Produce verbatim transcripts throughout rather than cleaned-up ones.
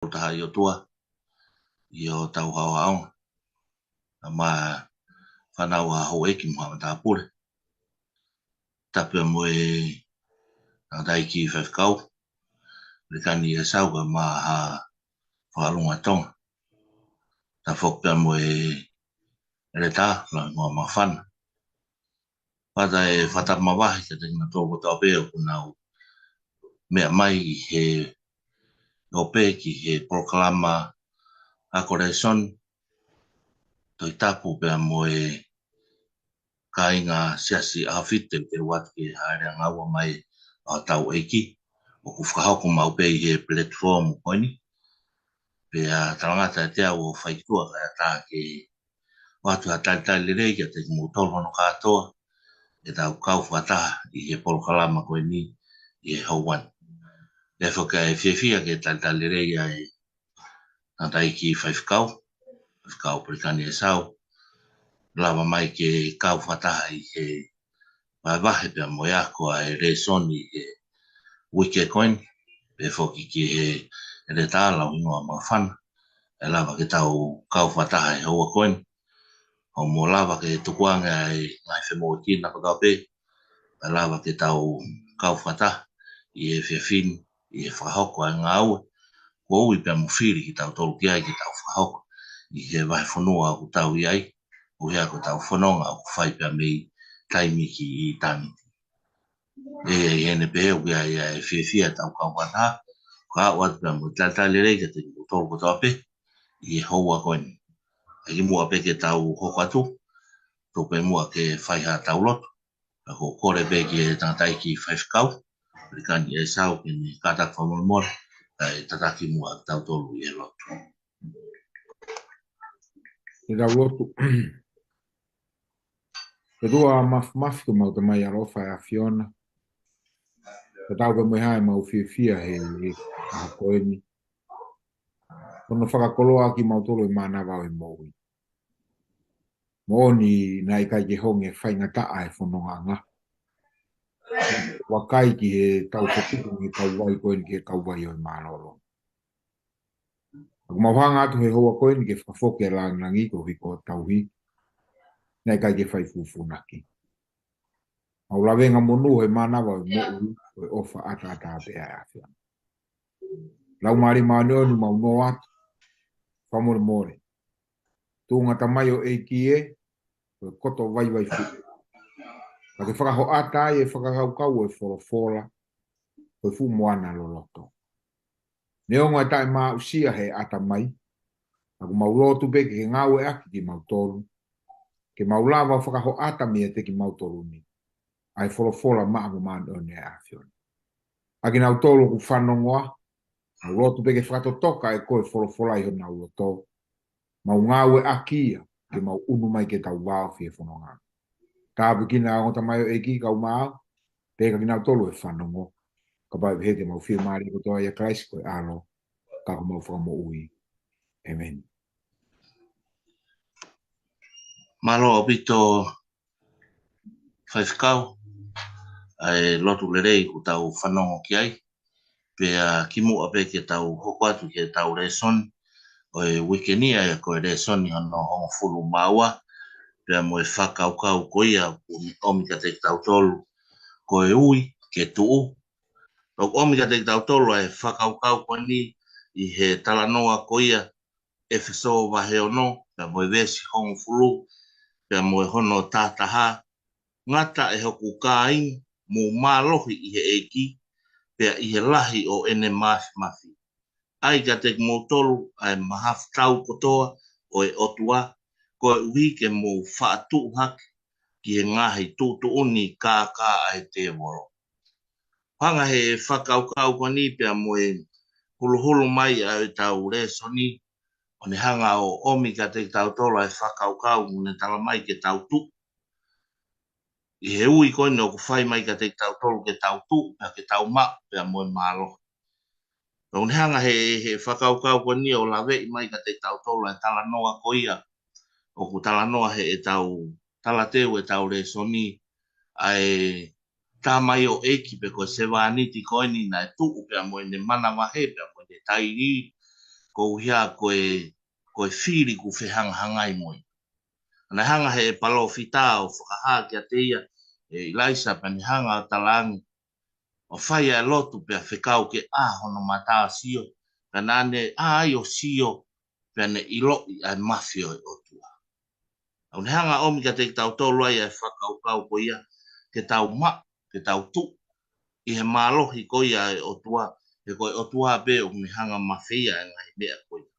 Taha ʻi ʻOtua, ʻi hotau haohaonga. Pea mo e fānau ʻa houʻeiki mo haʻa matāpule. Tapu pea mo e tangataʻeiki faifekau, Pelikani ʻEsau kae ʻumaʻā haʻa fakalunga Tonga. Tapu foki pea mo e ʻeletā, Lauhingoa Makafana. Pea ʻoku ou fakatapu makehe kiate kinautolu kotoa pē ʻoku nau meʻa mai ʻi he ope ki he polokalama ako lēsoni. Toe tapu pea mo e kāinga Siasi ʻAhofitu, teuteu atu ki he hāʻeleʻanga ua mai ʻa hotau ʻEiki, ʻoku fakahoko maʻu pē ʻi he platform ko eni. Pea talangata ʻiate au ʻo fai ki tuʻa kae ʻatā ke ʻoatu ha talitali lelei kiate kimoutolu hono kātoa ʻetau kau fakataha ʻi he polokalama ko eni ʻi he houa ni. Pea foki ʻoku ou fiefia ke talitali lelei ai tangataʻeiki faifekau, faifekau Pelikani ʻEsau, lava mai ke kau fakataha ʻi he vahevahe pea mo e ako ʻa e lēsoni ʻi he uike ko eni, pea foki ki he ʻeletā Lauhingoa Makafana, ʻe lava ke tau kau fakataha ʻi he houa ko eni. ʻO mo lava ke tukuange ʻa e ngaahi femoʻuekina kotoa pē, pea lava ke tau kau fakataha ʻi he efiafi ni, ʻi he fakahoko ʻa e ngāue kuo ui pea mo fili kitautolu ki ai ke tau fakahoko ʻi he vahefonua ʻoku tau ʻi ai, ʻo ia ko ʻetau fononga ʻoku fai pea mei taimi ki ʻitāniti. ʻE, ʻi heʻene pehē ʻoku ʻi ai ʻa e fiefia ʻetau kau fakataha, ka ʻoatu pea mo e talitali lelei kiate kimoutolu kotoa pē ʻi he houa ko eni. ʻE kimuʻa pē ke tau hoko atu, tuku pē muʻa ke fai haʻatau lotu. Pea ʻoku ou kole pē ki he tangataʻeiki faifekau, Pelikani ʻEsau, ke ne kātaki fakamolemole, kae tataki muʻa kitautolu ʻi he lotu. Ke tau lotu. ʻE ʻOtua Māfimafi, ko homau Tamai ʻaloʻofa ʻa e ʻAfiona. Ko e taha pē mo e hā ʻemau fiefia he ʻaho ko eni, ko hono fakakoloa kimautolu ʻe he mānava ʻo e moʻui. Moʻoni naʻe ʻikai ke honge faingataʻa e fonongaʻanga. Vakai ki he tau fetuku mei he kauvai ko eni ki he kauvai ʻo e mālōlō. ʻOku mau hanga atu he houa ko eni ke fakafoki e lāngilangi koeʻuhi ko e tauhi. Naʻe ʻikai ke fai fūfūnaki. Mau lavengamonū he mānava ʻo e moʻui, ʻo e ʻofa ʻataʻatā pē ʻa e ʻAfiona. Laumālie Māʻoniʻoni, mau nō atu, fakamolemole. Tuʻunga tamai ʻo e ʻEiki ē, ko e koto vaivai fuʻu. Ka ke fakahoʻata ai e fakakaukau ʻo e folofola, ko e fuʻu moana loloto. Neongo e taʻemaʻusia he ʻatamai, ka ʻoku mau lotu pē ke ke ngāueʻaki kimautolu, ke mau lava fakahoʻata meiate kimautolu ni ʻa e folofola maʻa mo māʻoniʻoni ʻa e ʻAfiona. ʻA kinautolu ʻoku fanongoa, mau lotu pē ke fakatotoka ʻe koe e folofola ʻi honau loto, mau ngāueʻaki ia, ke mau ʻunu mai ke tau vāofi e fononga. Tāpuekina ʻa e ongo tamai ʻo e ʻEiki kae ʻumaʻā, pea kia kinautolu ʻe fanongo. Ka ʻoku pehē te mau fiemālie kotoa ʻia Kalaisi ko e ʻAlo, ka ko homau Fakamoʻui. ʻĒmeni. Mālō ʻaupito faifekau, ʻa e lotu lelei kuo tau fanongo ki ai. Pea kimuʻa pē ke tau hoko atu ki heʻetau lēsoni ʻo e uike ni, ʻa ia ko e lēsoni hono hongofulu mā ua, pea mo e fakakaukau ko ia ʻoku ne ʻomi kiate kitautolu, ko e ui ke tuʻu. ʻOku ʻomi kiate kitautolu ʻa e fakakaukau ko eni ʻi he talanoa ko ia, ʻEfesō vahe ono, pea mo e veesi hongofulu, pea mo e hono tahataha: Ngata ʻe hoku kāinga, mou mālohi ʻi he ʻEiki, pea ʻi he lahi ʻo ʻene māfimafi. ʻAi kiate kimoutolu ʻa e mahafu tau kotoa ʻo e ʻOtua, koeʻuhi ke mou faʻa tuʻu hake ki he ngaahi tuʻutuʻuni kākā ʻa e tēvolo. Hanga he fakakaukau ko eni pea mo e huluhulu mai ʻa ʻetau lēsoni, ʻo ne hanga ʻo ʻomi kiate kitautolu ʻa e fakakaukau ʻoku ne tala mai ke tau tuʻu. ʻI he ui ko eni ʻoku fai mai kiate kitautolu ke tau tuʻu, pea ke tau maʻu pea mo e mālohi. ʻOku ne hanga he, he fakakaukau ko eni ʻo laveʻi mai kiate kitautolu ʻa e talanoa ko ia ʻoku talanoa heʻetau talateu ʻetau lēsoni, ʻa e tamaioʻeiki pe ko e sevāniti ko eni naʻe tuʻu pea mo ʻene manavahē pea mo ʻene tailiili, koeʻuhi ko e, ko e fili ʻoku fehangahangai mo ia. Naʻe hanga ʻe he palōfita ʻo fakahā kiate ia ʻe ʻIlaisa pea ne hanga ʻo talaange ʻo fai ʻa e lotu pea fekau ke ʻā hono mata ʻo sio, ka naʻa ne ʻā ai ʻo sio pea ne ʻiloʻi ʻa e mafi ʻo e ʻOtua. ʻOku ne hanga ʻo ʻomi kiate kitautolu ai ʻa e fakakaukau ko ia ke tau maʻu, ke tau tuʻu ʻi he mālohi ko ia ʻo e ʻOtua, he ko e ʻOtua pē ʻoku ne hanga ʻo mafeia ʻa e ngaahi meʻa ko ia.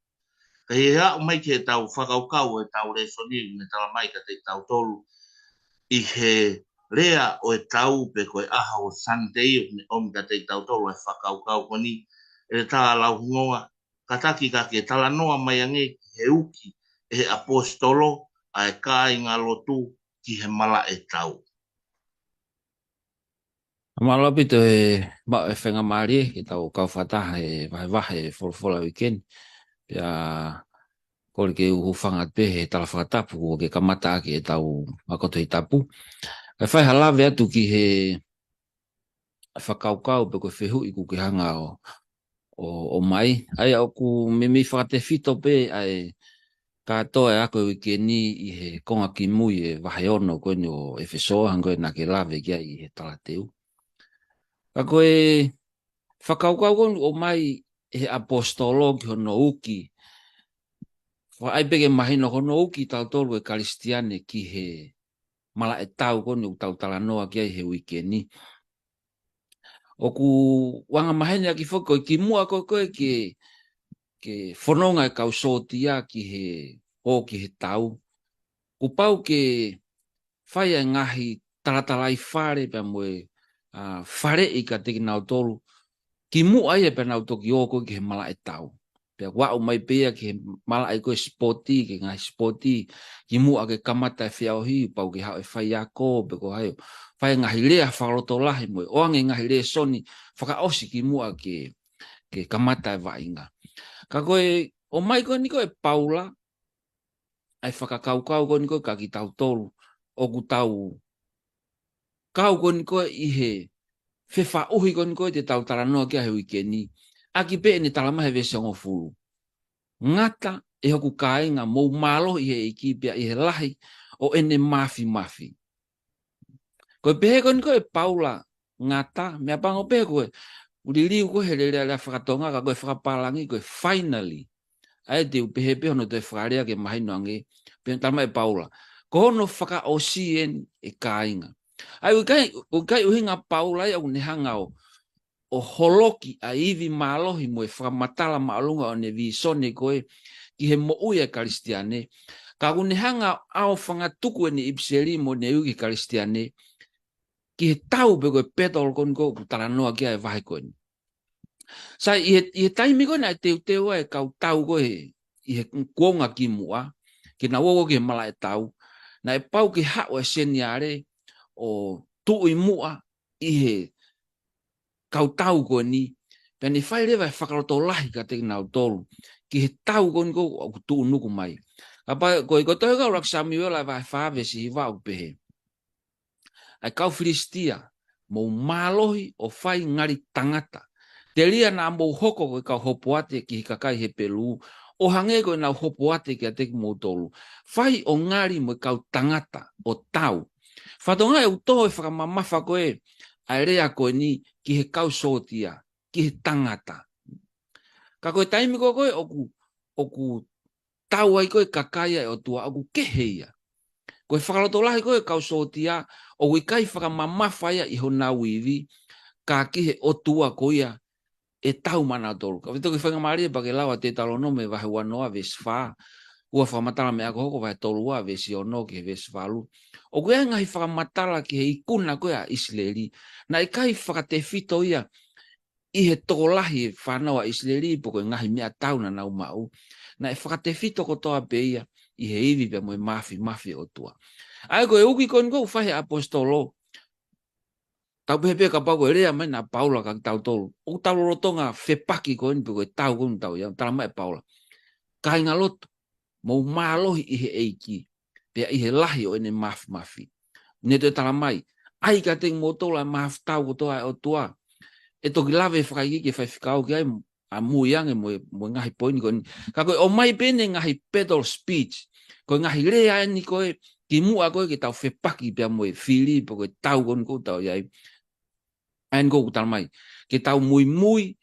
Ka ʻi he aʻu mai ki heʻetau fakakaukau ʻo ʻetau lēsoni, ʻoku ne talamai kiate kitautolu ʻi he lea ʻo e tau pe ko e ʻaho ʻo Sunday, ʻoku ne ʻomi kiate kitautolu ʻa e fakakaukau ko eni ʻe he tala lauhingoa, kātaki ka ke talanoa mai ange ki he uki ʻe he ʻaposetolo ʻa e kāinga lotu ki he malaʻe tau. Mālō ʻaupito e maʻu e faingamālie ke tau kau fakataha he vahevahe folofola uike ni. Pea kole ke u hūfanga pē he tala fakatapu kuo ke kamata ʻaki ʻetau ako Tohi Tapu. Kae fai ha lave atu ki he fakakaukau pe ko e fehuʻi ʻoku ke hanga ʻo, ʻo, ʻomai. ʻA ia ʻoku meimei fakatefito pē ʻa e kātoa e ako e uike ni ʻi he konga kimui e vahe ono ko eni ʻo ʻEfesō, hangē ko ē naʻa ke lave ki ai ʻi he talateu. Ka ko e fakakaukau ko eni ʻoku ʻomai ʻe he ʻaposetolo ki hono uki, fakaʻai pē ke mahino, hono uki kitautolu ko e Kalisitiane ki he malaʻe tau ko eni ʻoku tau talanoa ki ai he uike ni. ʻOku anga maheni ʻaki foki ko e kimuʻa ko ē ko ē ke, ke fononga e kau sōtia ki he, ʻo ki he tau, kuo pau ke fai ʻa e ngaahi talatalaifale pea mo e, ʻa, faleʻi kiate kinautolu kimuʻa ia pea nau toki ō ko ē ki he malaʻe tau. Pea kuo aʻu mai pē ia ki he malaʻe ko ē sipoti, ki he ngaahi sipoti, kimuʻa ke kamata e feʻauhi, pau ke haʻu e faiako, pe ko hai, fai e ngaahi lea fakalotolahi mo e ʻoange ngaahi lēsoni fakaʻosi kimuʻa ke, ke kamata e vaʻinga. Ka ko e ʻomai ko eni ko ē ʻe Paula ʻa e fakakaukau ko eni ko ē kia kitautolu ʻoku tau kau ko eni ko ē ʻi he fefaʻuhi ko eni ko ē te tau talanoa ki ai he uike ni, ʻaki pē ʻene talamai he veesi hongofulu: Ngata, ʻe hoku kāinga, mou mālohi ʻi he ʻEiki pea ʻi he lahi ʻo ʻene māfimafi. Ko e pehē ko eni ko ē ʻe Paula ngata, meʻapango pē ko e, ʻoku liliu ko ē he lea, lea fakatonga, ka ko e fakapālangi ko e finally. ʻA ia te u pehē pē hono toe fakalea ke mahino ange, pea talamai ʻe Paula, ko hono fakaʻosi eni e kāinga. ʻA ia ʻoku ʻikai, ʻoku ʻikai ʻuhinga ʻa Paula ia ʻoku ne hanga ʻo, ʻo holoki ʻa e ivi mālohi mo e fakamatala māʻolunga ʻo ʻene vīsone ko ē ki he moʻui ʻa e Kalisitiane. Ka ʻoku ne hanga ʻo fangatuku ʻene ʻipiseli mo ʻene ui ki he Kalisitiane ki he tau pe ko e petolo ko eni ko ē ʻoku talanoa ki ai e vahe ko eni. Sai, ʻi he, ʻi he taimi ko ē naʻe teuteu ai e kau tau ko ē ʻi he kuonga kimuʻa ke nau ō ki he malaʻe tau, naʻe pau ke haʻu e seniale ʻo tuʻu ʻi muʻa ʻi he kau tau ko eni, pea ne fai leva e fakalotolahi kiate kinautolu ki he tau ko eni ko ē ʻoku tuʻunuku mai. Kapau ko e, ko e tohi ʻuluaki Samuela vahe fā veesi hiva ʻoku pehē: ʻA e kau Filisitia, mou mālohi ʻo fai ngali tangata. Telia naʻa mou hoko ko e kau hopoate ki he kakai Hepelū, ʻo hangē ko ʻenau hopoate kiate kimoutolu. Fai ʻo ngali mo e kau tangata ʻo tau. Fakatonga ʻoku tō e fakamamafa ko ē ʻa e lea ko eni ki he kau sōtia, ki he tangata. Ka ko e taimi ko ē ko ē ʻoku, ʻoku tau ai ko ē kakai ʻa e ʻOtua ʻoku kehe ia. Ko e fakalotolahi ko ē ʻa e kau sōtia ʻoku ʻikai fakamamafa ia ʻi honau ivi, ka ki he ʻOtua ko ia ʻe tau maʻanautolu. Ka ʻoku toki faingamālie pea ke lau ʻa Teutalonome vahe uanoa veesi fā, ua Fakamatala Meʻa Hokohoko vahe tolu ua veesi ono ki he veesi valu. ʻOku ʻi ai e ngaahi fakamatala ki he ikuna ko ē ʻa ʻIsileli. Naʻe ʻikai fakatefito ia ʻi he tokolahi e fānau ʻa ʻIsileli pe ko e ngaahi meʻatau naʻa nau maʻu. Naʻe fakatefito kotoa pē ia ʻi he ivi pea mo e māfimafi ʻo e ʻOtua. ʻA ia ko e uki ko eni ko ē ʻoku fai ʻe he ʻaposetolo, tau pehē pē kapau ko e lea mai ʻa Paula kia kitautolu, ʻoku tau lolotonga fepaki ko eni pe ko e tau ko eni ʻoku tau ʻi ai, talamai ʻe Paula: Kāingalotu, mou mālohi ʻi he ʻEiki, pea ʻi he lahi ʻo ʻene māfimafi. Ne toe talamai, ʻai kiate kimoutolu ʻa e mahafu tau kotoa ʻa e ʻOtua. ʻE toki lave fakaikiiki e faifekau ki ai, ʻamui ange mo e, mo e ngaahi poini ko eni. Ka ko e ʻomai pē ʻene ngaahi battle speech, ko e ngaahi lea eni ko ē, kimuʻa ko ē ke tau fepaki pea mo e fili, pe ko e tau ko eni ʻoku tau ʻi ai. ʻA eni ʻoku tala mai, ke tau muimui,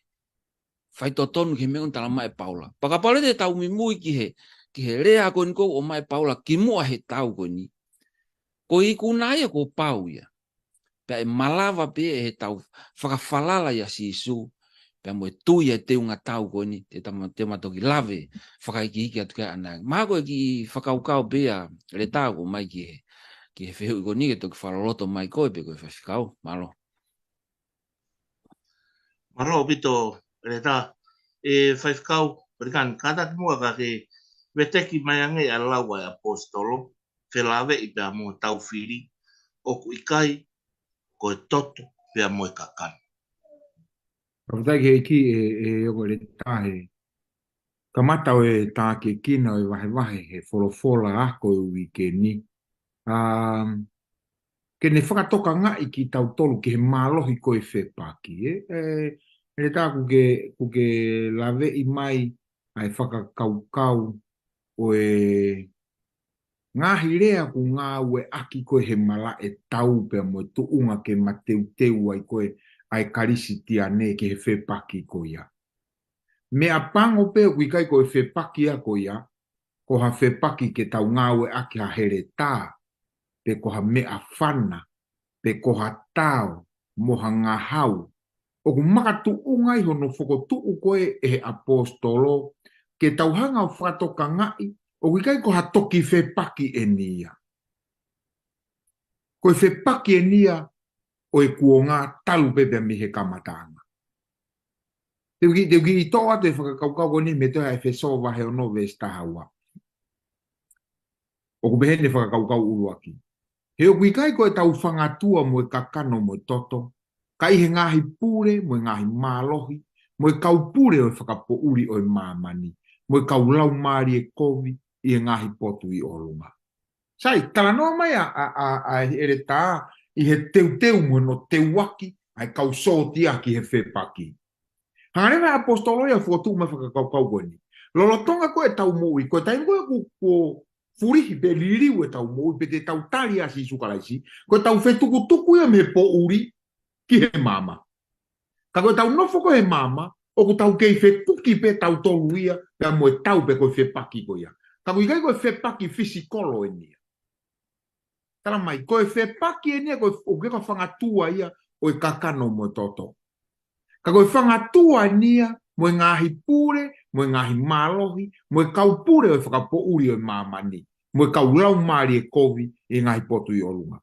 faitotonu ki he meʻa ʻoku tala mai ʻe Paula. Pea kapau leva te tau muimui ki he, ki he lea ko eni ʻoku ʻomai ʻe Paula kimuʻa he tau ko eni, ko e ikuna ia kuo pau ia. Pea ʻe malava pē ʻe heʻetau fakafalala ʻia Sīsū, pea mo e tui ʻa e teunga tau ko eni, te tama-, te ma toki lave, fakaikiiki atu ki ai ʻanai. Mahalo ko e kiʻi fakakaukau pē ʻa Leta ʻoku ʻomai ki he, ki he fehuʻi ko eni ke toki fakaloloto mai koe pe ko e faifekau. Mālō. Mālō ʻaupito, Leta. ʻE faifekau, Pelikani, kātaki muʻa ka ke veteki mai ange ʻa e lau ʻa e ʻaposetolo, felāveʻi pea mo e tau fili, ʻoku ʻikai ko e toto pea mo e kakano. Fakafetaʻi ki he ʻEiki ʻe, ʻe ongo Leta he kamata ʻo e tākiekina ʻo e vahevahe he folofola ako ʻo e uike ni. Um, ke ne fakatokangaʻi kitautolu ki he mālohi ko e fepaki, ē? ʻE, Leta, ʻoku ke, ʻoku ke laveʻi mai ʻa e fakakaukau ʻo e ngaahi lea ʻoku ngāueʻaki ko ē he malaʻe tau pea mo e tuʻunga ke mateuteu ai ko ē ʻa e Kalisitiane ki he fepaki ko ia. Meʻapango pē ʻoku ʻikai ko e fepaki ia ko ia, ko ha fepaki ke tau ngāueʻaki ha heletā, pe ko ha meʻafana, pe ko ha tao, mo ha ngahau. ʻOku makatuʻunga ai hono fokotuʻu ko ē ʻe he ʻaposetolo, ke tau hanga ʻo fakatokangaʻi, ʻoku ʻikai ko ha toki fepaki eni ia. Ko e fepaki eni ia ʻo e kuonga talu pē pea mei he kamataʻanga. Te u kiʻi, te u kiʻi toʻo atu e fakakaukau ko eni mei he tohi ʻa ʻEfesō vahe ono veesi taha ua. ʻOku pehē ni e fakakaukau ʻuluaki. He ʻoku ʻikai ko ʻetau fangatua mo e kakano mo e toto, ka ʻi he ngaahi pule, mo e ngaahi mālohi, mo e kau pule ʻo e fakapoʻuli ʻo e māmani, mo e kau laumālie kovi ʻi he ngaahi potu ʻi ʻolunga. Sai, talanoa mai ʻa, ʻa, ʻa, ʻa e ʻeletā ʻi he teuteu mo hono teuaki ʻa e kau sōtia ki he fepaki. Hanga leva ʻaposetolo ia ʻo fokotuʻu mai e fakakaukau ko eni. Lolotonga ko ē ʻetau moʻui, ko e taimi ko ē ʻoku, ʻoku fulihi pe liliu ʻetau moʻui pe te tau tali ʻa Sīsū Kalaisi, ko ʻetau fetukutuku ia mei he poʻuli ki he maama. Ka ko ʻetau nofo ko ē he maama, ʻoku tau kei fekuki pē tautolu ia, pea mo e tau pe ko e fepaki ko ia. Ka ʻoku ʻikai ko e fepaki fisikolo eni ia. Tala mai, ko e fepaki eni ia, ko e, ʻoku ʻikai ko e fangatua ia ʻo e kakano mo e toto. Ka ko e fangatua eni ia, mo e ngaahi pule, mo e ngaahi mālohi, mo e kau pule ʻo e fakapoʻuli ʻo e māmani, mo e kau laumālie kovi ʻi he ngaahi potu ʻi ʻolunga.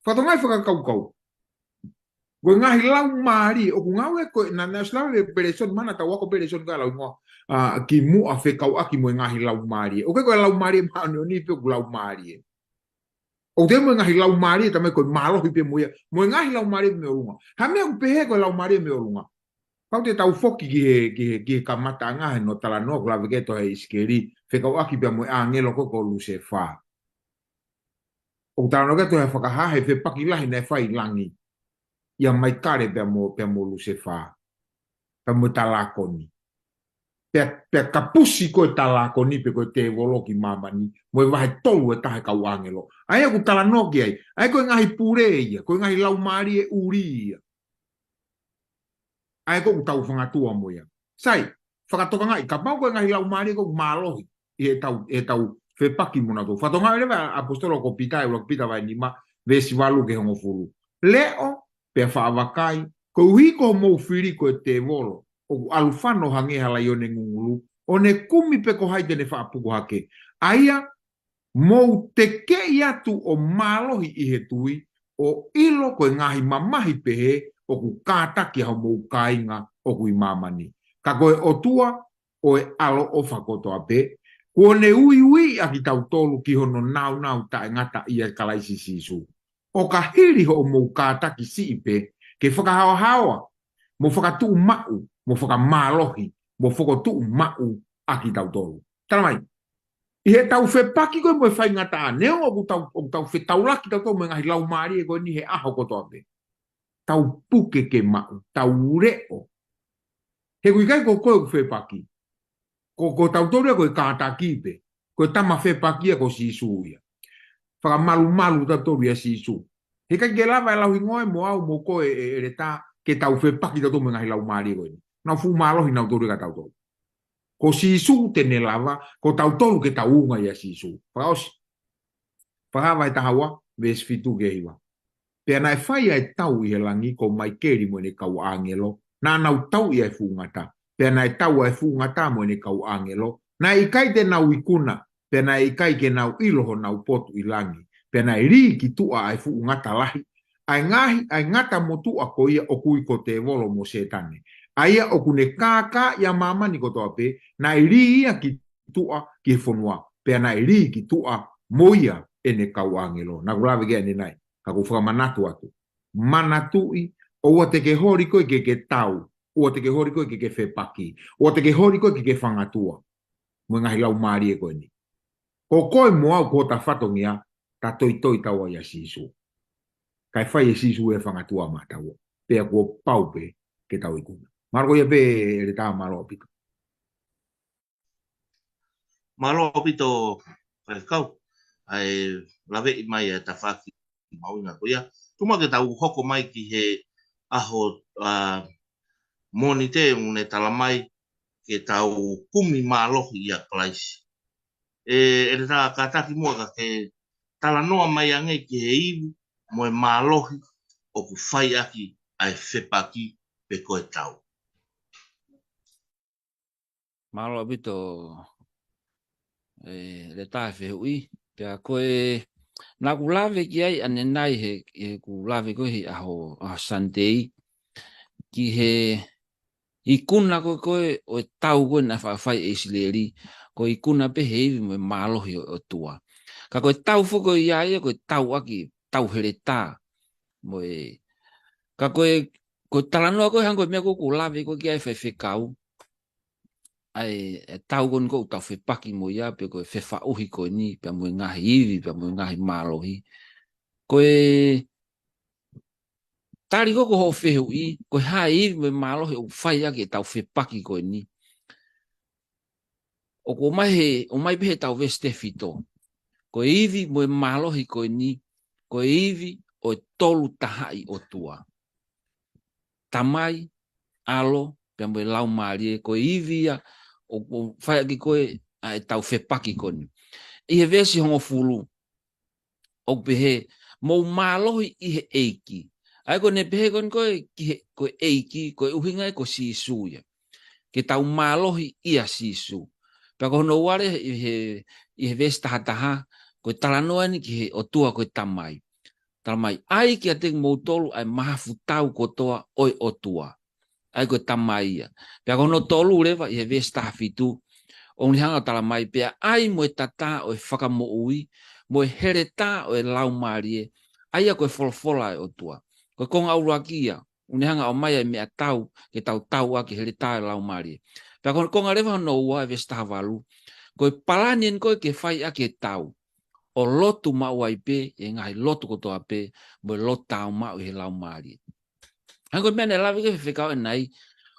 Fakatokangaʻi e fakakaukau. Ko e ngaahi laumālie, ʻoku ngāue ko ē, naʻa, naʻe ʻosi lave pē Pelesoni, mana tau ako Pelesoni ka lau ingoa, ʻa, kimuʻa fekauʻaki mo e ngaahi laumālie. ʻOku ʻikai ko e Laumālie Māʻoniʻoni pē ʻoku laumālie. ʻOku toe mo e ngaahi laumālie, tala mai ko e mālohi pē mo ia, mo e ngaahi laumālie mei ʻolunga. Ha meʻa ʻoku pehē ko e laumālie mei ʻolunga. Kapau te tau foki ki he, ki he, ki he kamataʻanga he hono talanoa, ʻoku lave ki ai e tohi ʻa ʻIsikeli, fekauʻaki pea mo e ʻāngelo ko ē ko Lusefā. ʻOku talanoa ki ai e tohi Fakahā he fepaki lahi naʻe fai ʻi langi ʻia Maikale pea mo, pea mo Lusefā, pea mo e talākoni. Pea, pea kapusi ko ē e talākoni pe ko e tēvolo ki māmani, mo e vahe tolu ʻe taha e kau ʻāngelo. ʻA ia ʻoku talanoa ki ai, ʻa ia ko e ngaahi pule ia, ko e ngaahi laumālie ʻuli ia. ʻA ia ko ē ʻoku tau fangatua mo ia. Sai, fakatokangaʻi, kapau ko e ngaahi laumālie ko ē ʻoku mālohi ʻi heʻetau, heʻetau fepaki mo nautolu. Fakatokangaʻi leva ʻa e ʻaposetolo ko Pita, ʻuluaki Pita vahe nima, veesi valu ki he hongofulu. Leʻo, pea faʻa vakai, koeʻuhi ko hoʻomou fili ko e tēvolo, ʻoku ʻalu fano hangē ha laione ngungulu, ʻo ne kumi pe ko hai te ne faʻa puku hake. ʻA ia, mou tekeʻi atu ʻo mālohi ʻi he tui, ʻo ʻilo ko e ngaahi mamahi pehē ʻoku kātaki ʻa homou kāinga ʻoku ʻi māmani. Ka ko e ʻOtua ʻo e ʻaloʻofa kotoa pē, kuo ne uiuiʻi ʻa kitautolu ki hono nāunau taʻengata ʻia Kalaisi Sīsū, ʻo ka hili hoʻomou kātaki siʻi pē, ke fakahaohaoa, mo fakatuʻumaʻu, mo fakamālohi, mo fokotuʻu maʻu ʻa kitautolu. Tala mai, ʻi heʻetau fepaki ko ē mo e faingataʻa, neongo ʻoku tau, ʻoku tau fetaulaki tautolu mo e ngaahi laumālie ko eni he ʻaho kotoa pē. Tau puke ke maʻu, tau leʻo. He ʻoku ʻikai ko koe ʻoku fepaki. Ko, ko tautolu ia ko e kātaki pē. Ko e tama fepaki ia ko Sīsū ia. Fakamalumalu tautolu ʻia Sīsū. He ʻikai ke lava ʻe lau hingoa mo au mo koe ʻe, ʻe ʻeletā ke tau fepaki tautolu mo e ngaahi laumālie ko eni. Nau fuʻu mālohi nautolu ia kia tautolu. Ko Sīsū te ne lava, ko tautolu ke tau unga ʻia Sīsū. Fakaʻosi. Fakahā vahe taha ua, veesi fitu ki he hiva. Pea naʻe fai ʻa e tau ʻi he langi ko Maikeli mo ʻene kau ʻāngelo, naʻa nau tauʻi ʻa e fuʻu ngata. Pea naʻe tau ʻa e fuʻu ngata mo ʻene kau ʻāngelo, naʻe ʻikai te nau ikuna, pea naʻe ʻikai ke nau ʻilo honau potu ʻi langi. Pea naʻe lī ki tuʻa ʻa e fuʻu ngata lahi, ʻa e ngaahi, ʻa e ngata motuʻa ko ia ʻoku ui ko tēvolo mo Sētane. ʻA ia ʻoku ne kākaaʻi ʻa māmani kotoa pē, naʻe lī ia ki tuʻa ki he fonua, pea naʻe lī ki tuʻa mo ia ʻene kau ʻāngelo. Naʻa ku lave ki ai ʻanenai, ka ʻoku ou fakamanatu atu. Manatuʻi, ʻoua te ke holi koe ke ke tau, ʻoua te ke holi koe ke ke fepaki, ʻoua te ke holi koe ke ke fangatua. Mo e ngaahi laumālie ko eni. Ko koe mo au ko hota fatongia, ta toitoi taua ʻia Sīsū. Kae fai ʻe Sīsū e fangatua maʻataua. Pea kuo pau pē ke tau ikuna. Mālō ko ia pē ʻeletā, mālō ʻaupito. Mālō ʻaupito, Faifekau, ʻa e laveʻi mai ʻa e tafaʻaki mahuʻinga ko ia. Tuku muʻa ke tau hoko mai ki he ʻaho, ʻa, Mōnite ʻoku ne tala mai ke tau kumi mālohi ʻia Kalaisi. ʻE, ʻeletā, kātaki muʻa ka ke talanoa mai ange ki he ivi mo e mālohi ʻoku fai ʻaki ʻa e fepaki pe ko e tau. Mālō ʻaupito, ʻeletā, he fehuʻi. Pea ko e, naʻa ku lave ki ai ʻanenai he, he ʻeku lave ko ē he ʻaho, ʻaho Sunday, ki he ikuna ko ē, ko ē ʻo e tau ko ē naʻe faʻa fai ʻe ʻIsileli, ko e ikuna pē he ivi mo e mālohi ʻo e ʻOtua. Ka ko e tau foki ko ia ia, ko e tau ʻaki, tau heletā. Mo e, ka ko e, ko e talanoa ko ē hangē ko e meʻa ko ē ʻoku lave ko ē ki ai Faifekau, ʻa e, e tau ko eni ʻoku tau fepaki mo ia, pe ko e fefaʻuhi ko eni, pea mo e ngaahi ivi, pea mo e ngaahi mālohi. Ko e tali ko ē ki hoʻo fehuʻi, ko e hā e ivi mo e mālohi ʻoku fai ʻaki ʻetau fepaki ko eni. ʻOku ʻomai he, ʻomai pē he ʻetau veesi tefito. Ko e ivi mo e mālohi ko eni, ko e ivi ʻo e Tolu Tahaʻi ʻOtua. Tamai, ʻAlo, pea mo e Laumālie, ko e ivi ia ʻoku fai ʻaki ko ē ʻa ʻetau fepaki ko eni. ʻI he veesi hongofulu, ʻoku pehē, mou mālohi ʻi he ʻEiki. ʻA ia ko ʻene pehē ko eni ko ē ki he, ko e ʻEiki, ko e ʻuhinga ia ko Sīsū ia. Ke tau mālohi ʻia Sīsū. Pea ko hono ua leva ʻi he, ʻi he veesi taha taha, ko e talanoa eni ki he ʻOtua ko e Tamai. Tala mai, ʻai kiate kimoutolu ʻa e mahafu tau kotoa ʻo e ʻOtua. ʻA ia ko e Tamai ia. Pea ko hono tolu leva ʻi he veesi taha fitu, ʻoku ne hanga ʻo tala mai, pea ʻai mo e tatā ʻo e fakamoʻui, mo e heletā ʻo e Laumālie, ʻa ia ko e folofola ʻa e ʻOtua. Ko e konga ʻuluaki ia, ʻoku ne hanga ʻo ʻomai ʻa e meʻatau ke tau tau ʻaki, heletā ʻo e Laumālie. Pea ko e konga leva hono ua, veesi taha valu, ko e palani eni ko ē ke fai ʻaki e tau, ʻo lotu maʻu ai pē ʻi he ngaahi lotu kotoa pē, mo e lotu tāumaʻu ʻi he Laumālie. Hangē ko e meʻa naʻe lave ki ai Faifekau ʻanenai,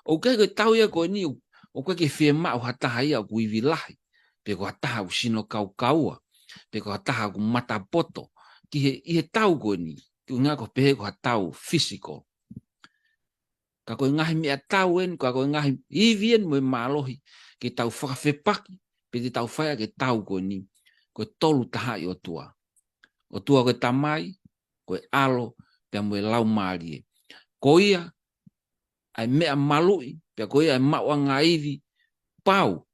ʻoku ʻikai ko e tau ia ko eni ʻoku, ʻoku ʻikai ke fiemaʻu ha taha ia ʻoku ivi lahi, pe ko ha taha ʻoku sino kaukaua, pe ko ha taha ʻoku mata poto, ki he, ʻi he tau ko eni, ki he ʻuhinga ko e pehē ko ha tau physical. Ka ko e ngaahi meʻatau eni, ka ko e ngaahi ivi eni mo e mālohi, ke tau fakafepaki, pe te tau fai ʻaki e tau ko eni, ko e Tolu Tahaʻi ʻOtua. ʻOtua ko e Tamai, ko e ʻAlo, pea mo e Laumālie. Ko ia ʻa e meʻa maluʻi, pea ko ia ʻa e maʻuʻanga ivi, pau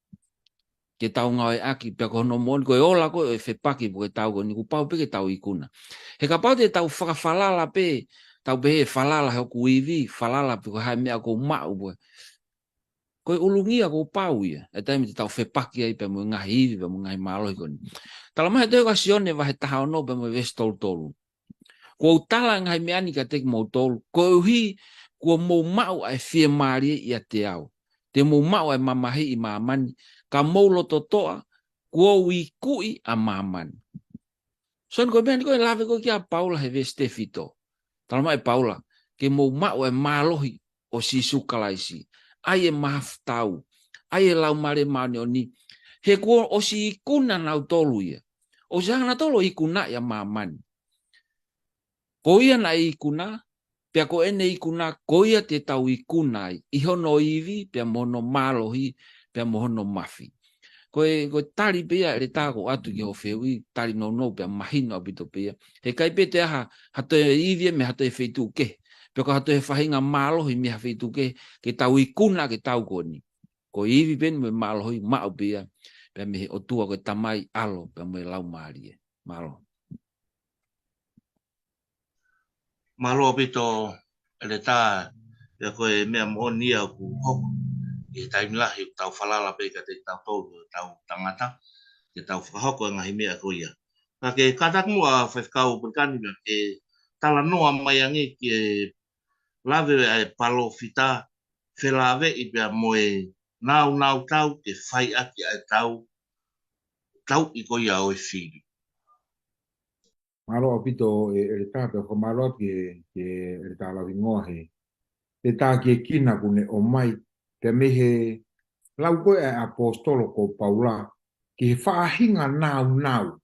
ke tau ngāueʻaki, pea ko hono moʻoni ko e ola ko ē ʻo e fepaki pe ko e tau ko eni kuo pau pē ke tau ikuna. He kapau te tau fakafalala pē, tau pehē falala he ʻoku ivi, falala pe ko e hā e meʻa ʻoku ou maʻu pē. Ko e ʻulungia kuo pau ia, ʻa e taimi te tau fepaki ai pea mo e ngaahi ivi, pea mo e ngaahi mālohi ko eni. Tala mai he tohi ko Sione vahe taha ono pea mo e veesi tolu tolu. Kuo u tala ʻa e ngaahi meʻa ni kiate kimoutolu, koeʻuhi kuo mou maʻu ʻa e fiemālie ʻiate au. Te mou maʻu ʻa e mamahi ʻi māmani, ka mou loto toʻa, kuo u ikuʻi ʻa māmani. Sio eni ko e meʻa ni ko ē ʻoku lave ko ē ki ai ʻa Paula he veesi tefito. Tala mai ʻe Paula, ke mou maʻu ʻa e mālohi ʻo Sīsū Kalaisi. ʻa e mahafu tau, ʻa e Laumālie Māʻoniʻoni. He kuo ʻosi ikuna nautolu ia. ʻOsi hanga nautolu ʻo ikunaʻi ʻa māmani. Ko ia naʻe ikuna, pea ko ʻene ikuna, ko ia te tau ikuna ai, ʻi hono ivi, pea mo hono mālohi, pea mo hono mafi. Ko e, ko e tali pē ia ʻEletā ʻoku ʻoatu ki hoʻo fehuʻi, tali nounou pea mahino ʻaupito pē ia. He ʻikai pē toe ʻi ai ha, ha toe ivi ia mei ha toe feituʻu kehe. Pea ko ha toe faʻahinga mālohi mei ha feituʻu kehe, ke tau ikuna ʻaki e tau ko eni. Ko e ivi pē eni mo e mālohi maʻu pē ia, pea mei he ʻOtua ko e Tamai, ʻAlo, pea mo e Laumālie. Mālō. Mālō ʻaupito ʻEletā, pea ko e meʻa moʻoni ia ʻoku hoko ʻi he taimi lahi ʻoku tau falala pē kiate kitautolu, ʻetau tangata, ke tau fakahoko e ngaahi meʻa ko ia. Ka ke kātaki muʻa Faifekau Pelikani pea ke talanoa mai ange ki he lave ʻa e palōfita felāveʻi pea mo e nāunau tau ke fai ʻaki ʻa e tau, tauʻi ko ia ʻo e fili. Mālō ʻaupito e, ʻEletā, pea fakamālō atu ki he, ki he ʻEletā Lauhingoa he, he tākiekina kuo ne ʻomai, pea mei he lau ko ē ʻa e ʻaposetolo ko Paula, ki he faʻahinga nāunau,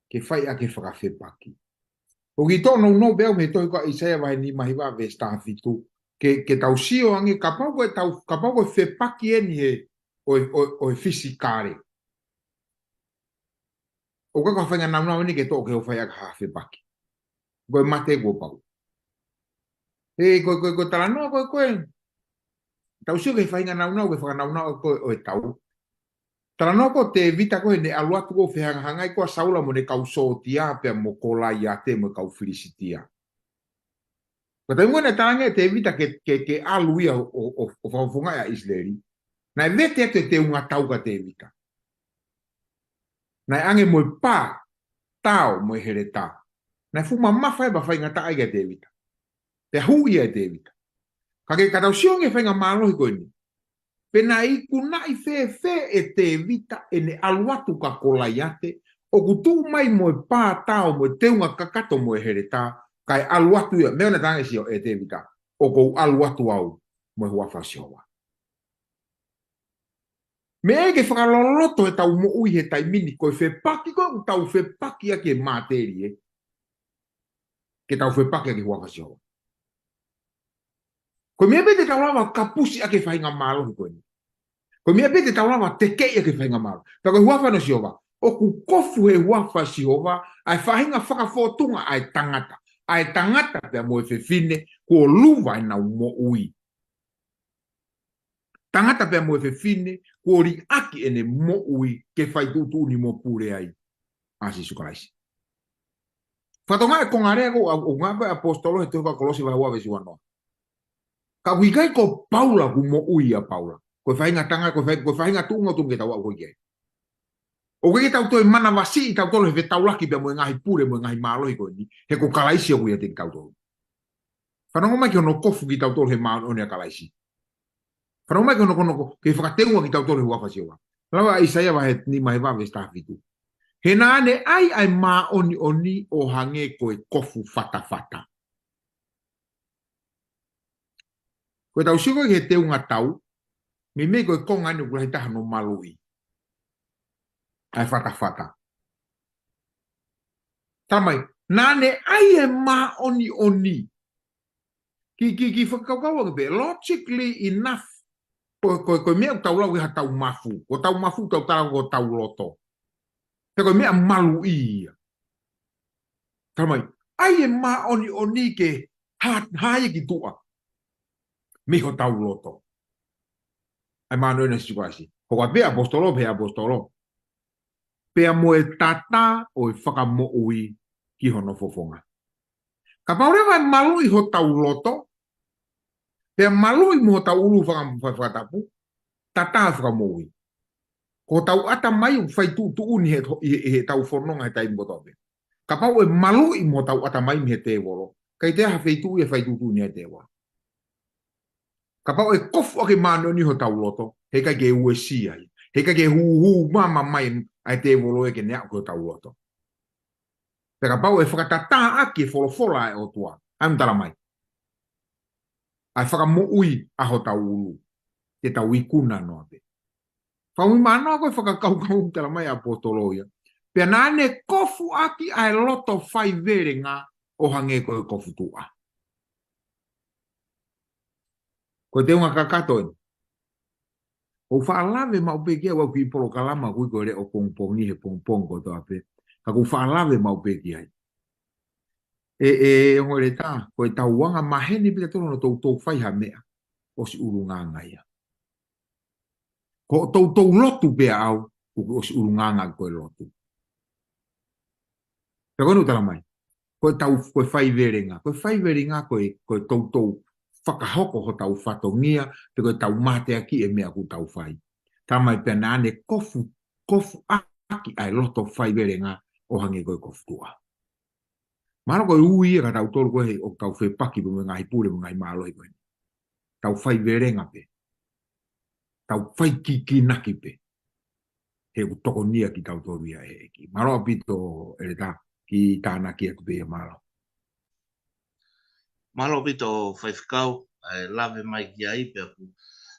ke fai ʻaki e fakafepaki. ʻOku ou kiʻi toʻo nounou pē au mei he tohi ko ʻAisea vahe nima hiva veesi taha fitu, ke, ke tau sio ange, kapau ko e tau, kapau ko e fepaki eni he, ʻo e, ʻo e, ʻo e fisikale. ʻOku ʻikai ko ha faʻahinga nāunau eni ke toʻo ke u fai ʻaki ha fepaki. Ko e mate kuo pau. He ko, ko, ko e talanoa ko, ko e. Tau sio ki he faʻahinga nāunau, ki he fakanāunau ko ē ʻo e tau. Talanoa ko Tēvita ko ē naʻe ʻalu atu ko ē ʻo fehangahangai ko ē ʻa Saula mo ʻene kau sōtia pea mo Kolaiate mo e kau Filisitia. Ko e taimi ko ē naʻe talaange ʻe Tēvita ke, ke, ke ʻalu ia ʻo, ʻo, ʻo, ʻo fakafofongaʻi ʻa ʻIsileli. Naʻe vete atu e teunga tau kia Tēvita. Naʻe ʻange mo e pā, tao mo e heletā. Naʻe fuʻu mamafa ia pea faingataʻa ai kia Tēvita. Pea hū ia ʻe Tēvita. Ka ke ka tau sio ange ki he faʻahinga mālohi ko eni. Pe naʻe ikunaʻi fēfē ʻe Tēvita ʻene ʻalu atu kia Kolaiate, ʻoku tuʻu mai mo e pā tao mo e teunga kakato mo e heletā, kae ʻalu atu ia, meʻa naʻe talaange ʻe Tēvita, ʻoku ou ʻalu atu au mo e huafa ʻo Sihova. Meʻa ia ke fakaloloto ʻetau moʻui he taimi ni, ko e fepaki ko ē ʻoku tau fepaki ʻaki e matelie, ke tau fepaki ʻaki e huafa ʻo Sihova. Ko e meʻa pē te tau lava kapusi ʻaki e faʻahinga mālohi ko eni. Ko e meʻa pē te tau lava tekeʻi ʻaki e faʻahinga mālohi. Pea ko e huafa ʻo Sihova. ʻOku kofu he huafa ʻo Sihova, ʻa e faʻahinga fakafōtunga ʻa e tangata. ʻA e tangata pea mo e fefine, kuo luva ʻenau moʻui. Tangata pea mo e fefine, kuo liʻaki ʻene moʻui ke fai tuʻutuʻuni mo pule ai ʻa Sīsū Kalaisi. Fakatokangaʻi e konga lea ko ē ʻoku ngāueʻaki ʻe he ʻaposetolo he tohi ko Kolose vahe ua veesi uanoa. Ka ʻoku ʻikai ko Paula ʻoku moʻui ʻa Paula. Ko e faʻahinga tanga, ko e faʻahinga, ko e faʻahinga tuʻunga ʻoku tuʻu ke tau aʻu ko ē ki ai. ʻOku ʻikai ke tau toe manavasiʻi kitautolu he fetaulaki pea mo e ngaahi pule mo e ngaahi mālohi ko eni. He ko Kalaisi ʻoku ʻiate kitautolu. Fanongo mai ki hono kofu kitautolu he māʻoniʻoni ʻa Kalaisi. Fanongo mai ki hono, hono ko, ke fakateunga kitautolu he huafa ʻo Sihova. Lau ʻa ʻAisea vahe nima hiva veesi taha fitu. He naʻa ne ʻai ʻa e māʻoniʻoni ʻo hangē ko e kofu fatafata. Ko ʻetau sio ko ē ki he teunga tau, meimei ko e konga eni ʻoku lahi taha hono maluʻi. ʻA e fatafata. Tala mai, naʻa ne ʻai e māʻoniʻoni. Ki, ki, ki fakakaukau ange pē, logically enough, ko, ko, ko e meʻa ʻoku tau lau ki ha tau mafu, ko e tau mafu tau tala ko e tau loto. He ko e meʻa maluʻi ia. Tala mai, ʻai e māʻoniʻoni ke hā, hā ia ki tuʻa. Mei hotau loto. ʻA e māʻoniʻoni ʻa Sīsū Kalaisi. Hoko atu pē ʻaposetolo, pehē ʻaposetolo. Pea mo e tata ʻo e fakamoʻui ki hono fofonga. Kapau leva ʻe maluʻi hotau loto, pea maluʻi mo hotau ʻulu faka-, fa-, fakatapu, tata ʻo e fakamoʻui. Ko hotau ʻatamai ʻoku fai tuʻutuʻuni he, he, he, heʻetau fononga he taimi kotoa pē. Kapau ʻe maluʻi mo hotau ʻatamai mei he tēvolo, ʻikai toe ʻi ai ha feituʻu ia ʻe fai tuʻutuʻuni ai e tēvolo. Kapau ʻe kofu ʻaki e māʻoniʻoni hotau loto, heʻikai ke uesia ia. Heʻikai ke hūhū mama mai ʻa e tēvolo ia ke ne aʻu ki hotau loto. Pea kapau ʻe fakatatā ʻaki e folofola ʻa e ʻOtua. ʻAi mo tala mai. ʻA e fakamoʻui ʻa hotau ʻulu. te tau ikuna noa pē. Fakamuimui mānoa ko e fakakaukau ʻoku talamai ʻe he ʻaposetolo ia. Pea naʻa ne kofuʻaki ʻa e loto faivelenga ʻo hangē ko e kofu tuʻa. Ko e teunga kakato eni. ʻOku faʻa lave maʻu pē ki ai ʻa e kiʻi polokalama ʻoku ui ko e Leʻo Pongipongi he pongipongi kotoa pē. Ka ʻoku faʻa lave maʻu pē ki ai. ʻE, ʻe, ongo ʻeletā, ko e tau anga maheni pē tautolu hono toutou fai ha meʻa, ʻosi ʻulungaanga ia. Ko e toutou lotu pē ʻaʻau, ʻoku ʻosi ʻulungaanga ko e lotu. Pea ko eni ʻoku talamai. Ko e tau, ko e faivelenga. Ko e faivelenga ko e, ko e toutou fakahoko hotau fatongia, pe ko e tau mateaki e meʻa ʻoku tau fai. Talamai pea naʻa ne kofu, kofuʻaki ʻa e loto faivelenga ʻo hangē ko e kofu tuʻa. Mahalo ko e ui ia kia tautolu ko ē ʻoku tau fepaki pē mo e ngaahi pule mo e ngaahi mālohi ko eni. Tau faivelenga pē. Tau faikikinaki pē. He ʻoku tokonia kitautolu ia ʻe he ʻEiki. Mālō ʻaupito ʻeletā, kiʻi tānaki atu pē ia, mālō. Mālō ʻaupito faifekau, ʻa e lave mai ki ai pea ʻoku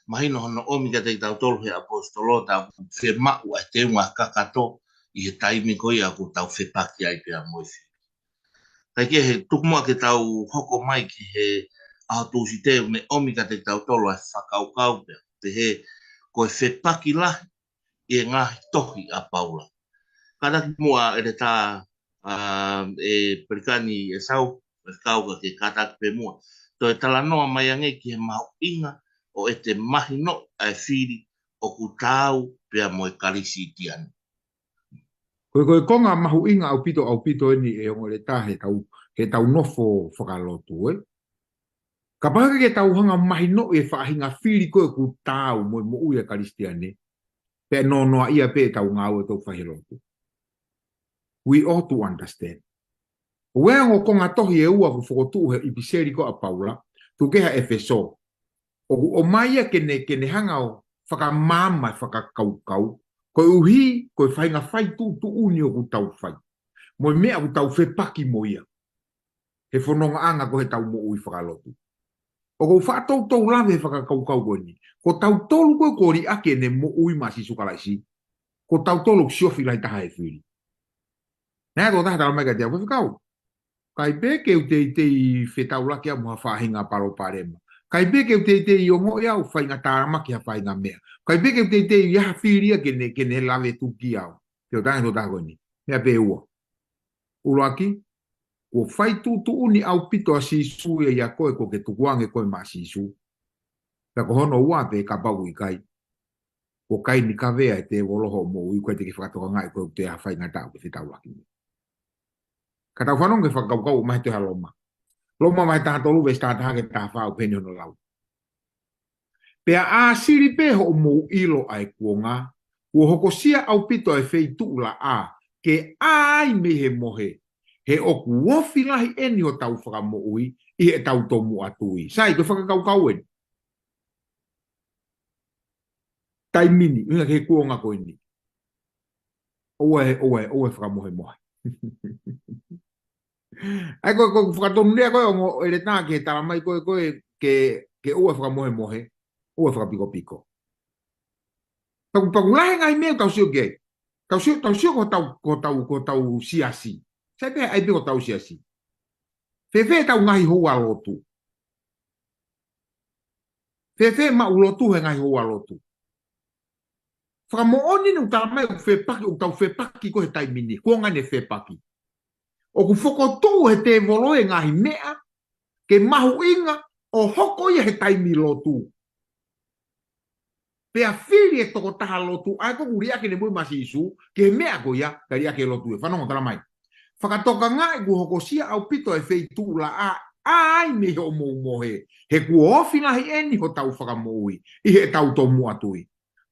mahino hono ʻomi kiate kitautolu ʻe he ʻaposetolo ʻa e fiemaʻu ʻa e teunga kakato ʻi he taimi ko ia ʻoku tau fepaki ai pea mo e fili. Kae kehe, tuku muʻa ke tau hoko mai ki he ʻaho Tūsite ʻoku ne ʻomi kiate kitautolu ʻa e fakakaukau pea pehē ko e fepaki lahi ʻi he ngaahi tohi ʻa Paula. Kātaki muʻa ʻeletā, ʻa, ʻe Pelikani ʻEsau, ʻe kau ka ke kātaki pē muʻa. Toe talanoa mai ange ki he mahuʻinga ʻo ʻete mahinoʻi ʻa e fili ʻoku taau pea mo e Kalisitiane. Ko e, ko e konga mahuʻinga ʻaupito, ʻaupito eni ʻe ongo ʻeletā he tau, he tau nofo fakalotu, ē. Kapau ʻoku ke tau hanga mahinoʻi e faʻahinga fili ko ē ʻoku taau mo e moʻui ʻa e Kalisitiane, pea nonoa ia pē ʻetau ngāue ʻoku tau fai he lotu. We ought to understand. ʻOku ʻi ai e ongo konga tohi ʻe ua ʻoku fokotuʻu he ʻipiseli ko ē ʻa Paula, tuku kehe ʻa ʻEfesō. ʻOku ʻomai ia ke ne, ke ne hanga ʻo fakamaama e fakakaukau, koeʻuhi ko e faʻahinga fai tuʻutuʻuni ʻoku tau fai. Mo e meʻa ʻoku tau fepaki mo ia. He fonongaʻanga ko ē he tau moʻui fakalotu. ʻOku ou faʻa toutou lave he fakakaukau ko eni. Ko tautolu ko ē ʻoku liʻaki ʻene moʻui maʻa Sīsū Kalaisi, ko tautolu ʻoku siofi lahi taha he fili. Naʻe ʻi ai e tokotaha talamai kiate au, faifekau, ʻikai pē ke u teitei fetaulaki au mo ha faʻahinga palopalema. ʻIkai pē ke u teitei ongoʻi au faingataʻa mo ha faʻahinga meʻa. ʻIkai pē ke u teitei ʻi ai ha fili ia ke ne, ke ne lave tuki au. Te u tangi to taha ko eni. Meʻa pē ʻe ua. ʻUluaki, kuo fai tuʻutuʻuni ʻaupito ʻa Sīsū ia ʻia koe, kuo ke tukuange koe maʻa Sīsū. Pea ko hono ua pē, kapau ʻoku ʻikai, kuo kai ni kavea ʻe he tēvolo hoʻo moʻui, ʻoku ʻikai te ke fakatokangaʻi koe ʻoku toe ʻi ai ha faingataʻa ʻoku ke fetaulaki mo ia. Ka tau fanongo ki he fakakaukau ʻoku ʻomai he tohi ʻa Loma. Loma vahe taha tolu veesi taha taha ki he taha fā ʻoku pehē ni hono lau. Pea ʻāsili pē hoʻomou ʻilo ʻa e kuonga, kuo hokosia ʻaupito ʻa e feituʻu laʻā, ke ʻā ai mei he mohe, he ʻoku ofi lahi ʻeni hotau fakamoʻui, ʻi heʻetau tomuʻa tui. Sai, ko e fakakaukau eni. Taimi ni, ʻuhinga ki he kuonga ko eni. ʻOua ʻe, ʻoua ʻe, ʻoua ʻe fakamohemohe. ʻA ia ko e, ko e fakatonulea ko ē ʻa ongo ʻeletā ke talamai ko ē, ko ē ke, ke ʻoua ʻe fakamohemohe, ʻoua ʻe fakapikopiko. Paku, paku lahi e ngaahi meʻa ʻoku tau sio ki ai. Tau sio, tau sio ko hotau, ko hotau, ko hotau siasi. Sai pē ʻai pē ko hotau siasi. Fēfē ʻetau ngaahi houa lotu. Fēfē maʻu lotu he ngaahi houa lotu. Fakamoʻoni ʻoku talamai ʻoku fepaki, ʻoku tau fepaki ko ē he taimi ni, kuonga ni e fepaki. ʻOku fokotuʻu ʻe he tēvolo e ngaahi meʻa, ke mahuʻinga ʻo hoko ia he taimi lotu. Pea fili e tokotaha lotu, ʻa ia ko ē ʻoku liʻaki ʻene moʻui maʻa Sīsū, ki he meʻa ko ia, kae liʻaki e lotu ē. Fanongo, talamai. Fakatokangaʻi kuo hokosia ʻaupito e feituʻu laʻā, ʻā ai mei hoʻomou mohe, he kuo ofi lahi ʻeni hotau fakamoʻui, ʻi heʻetau tomuʻa tui.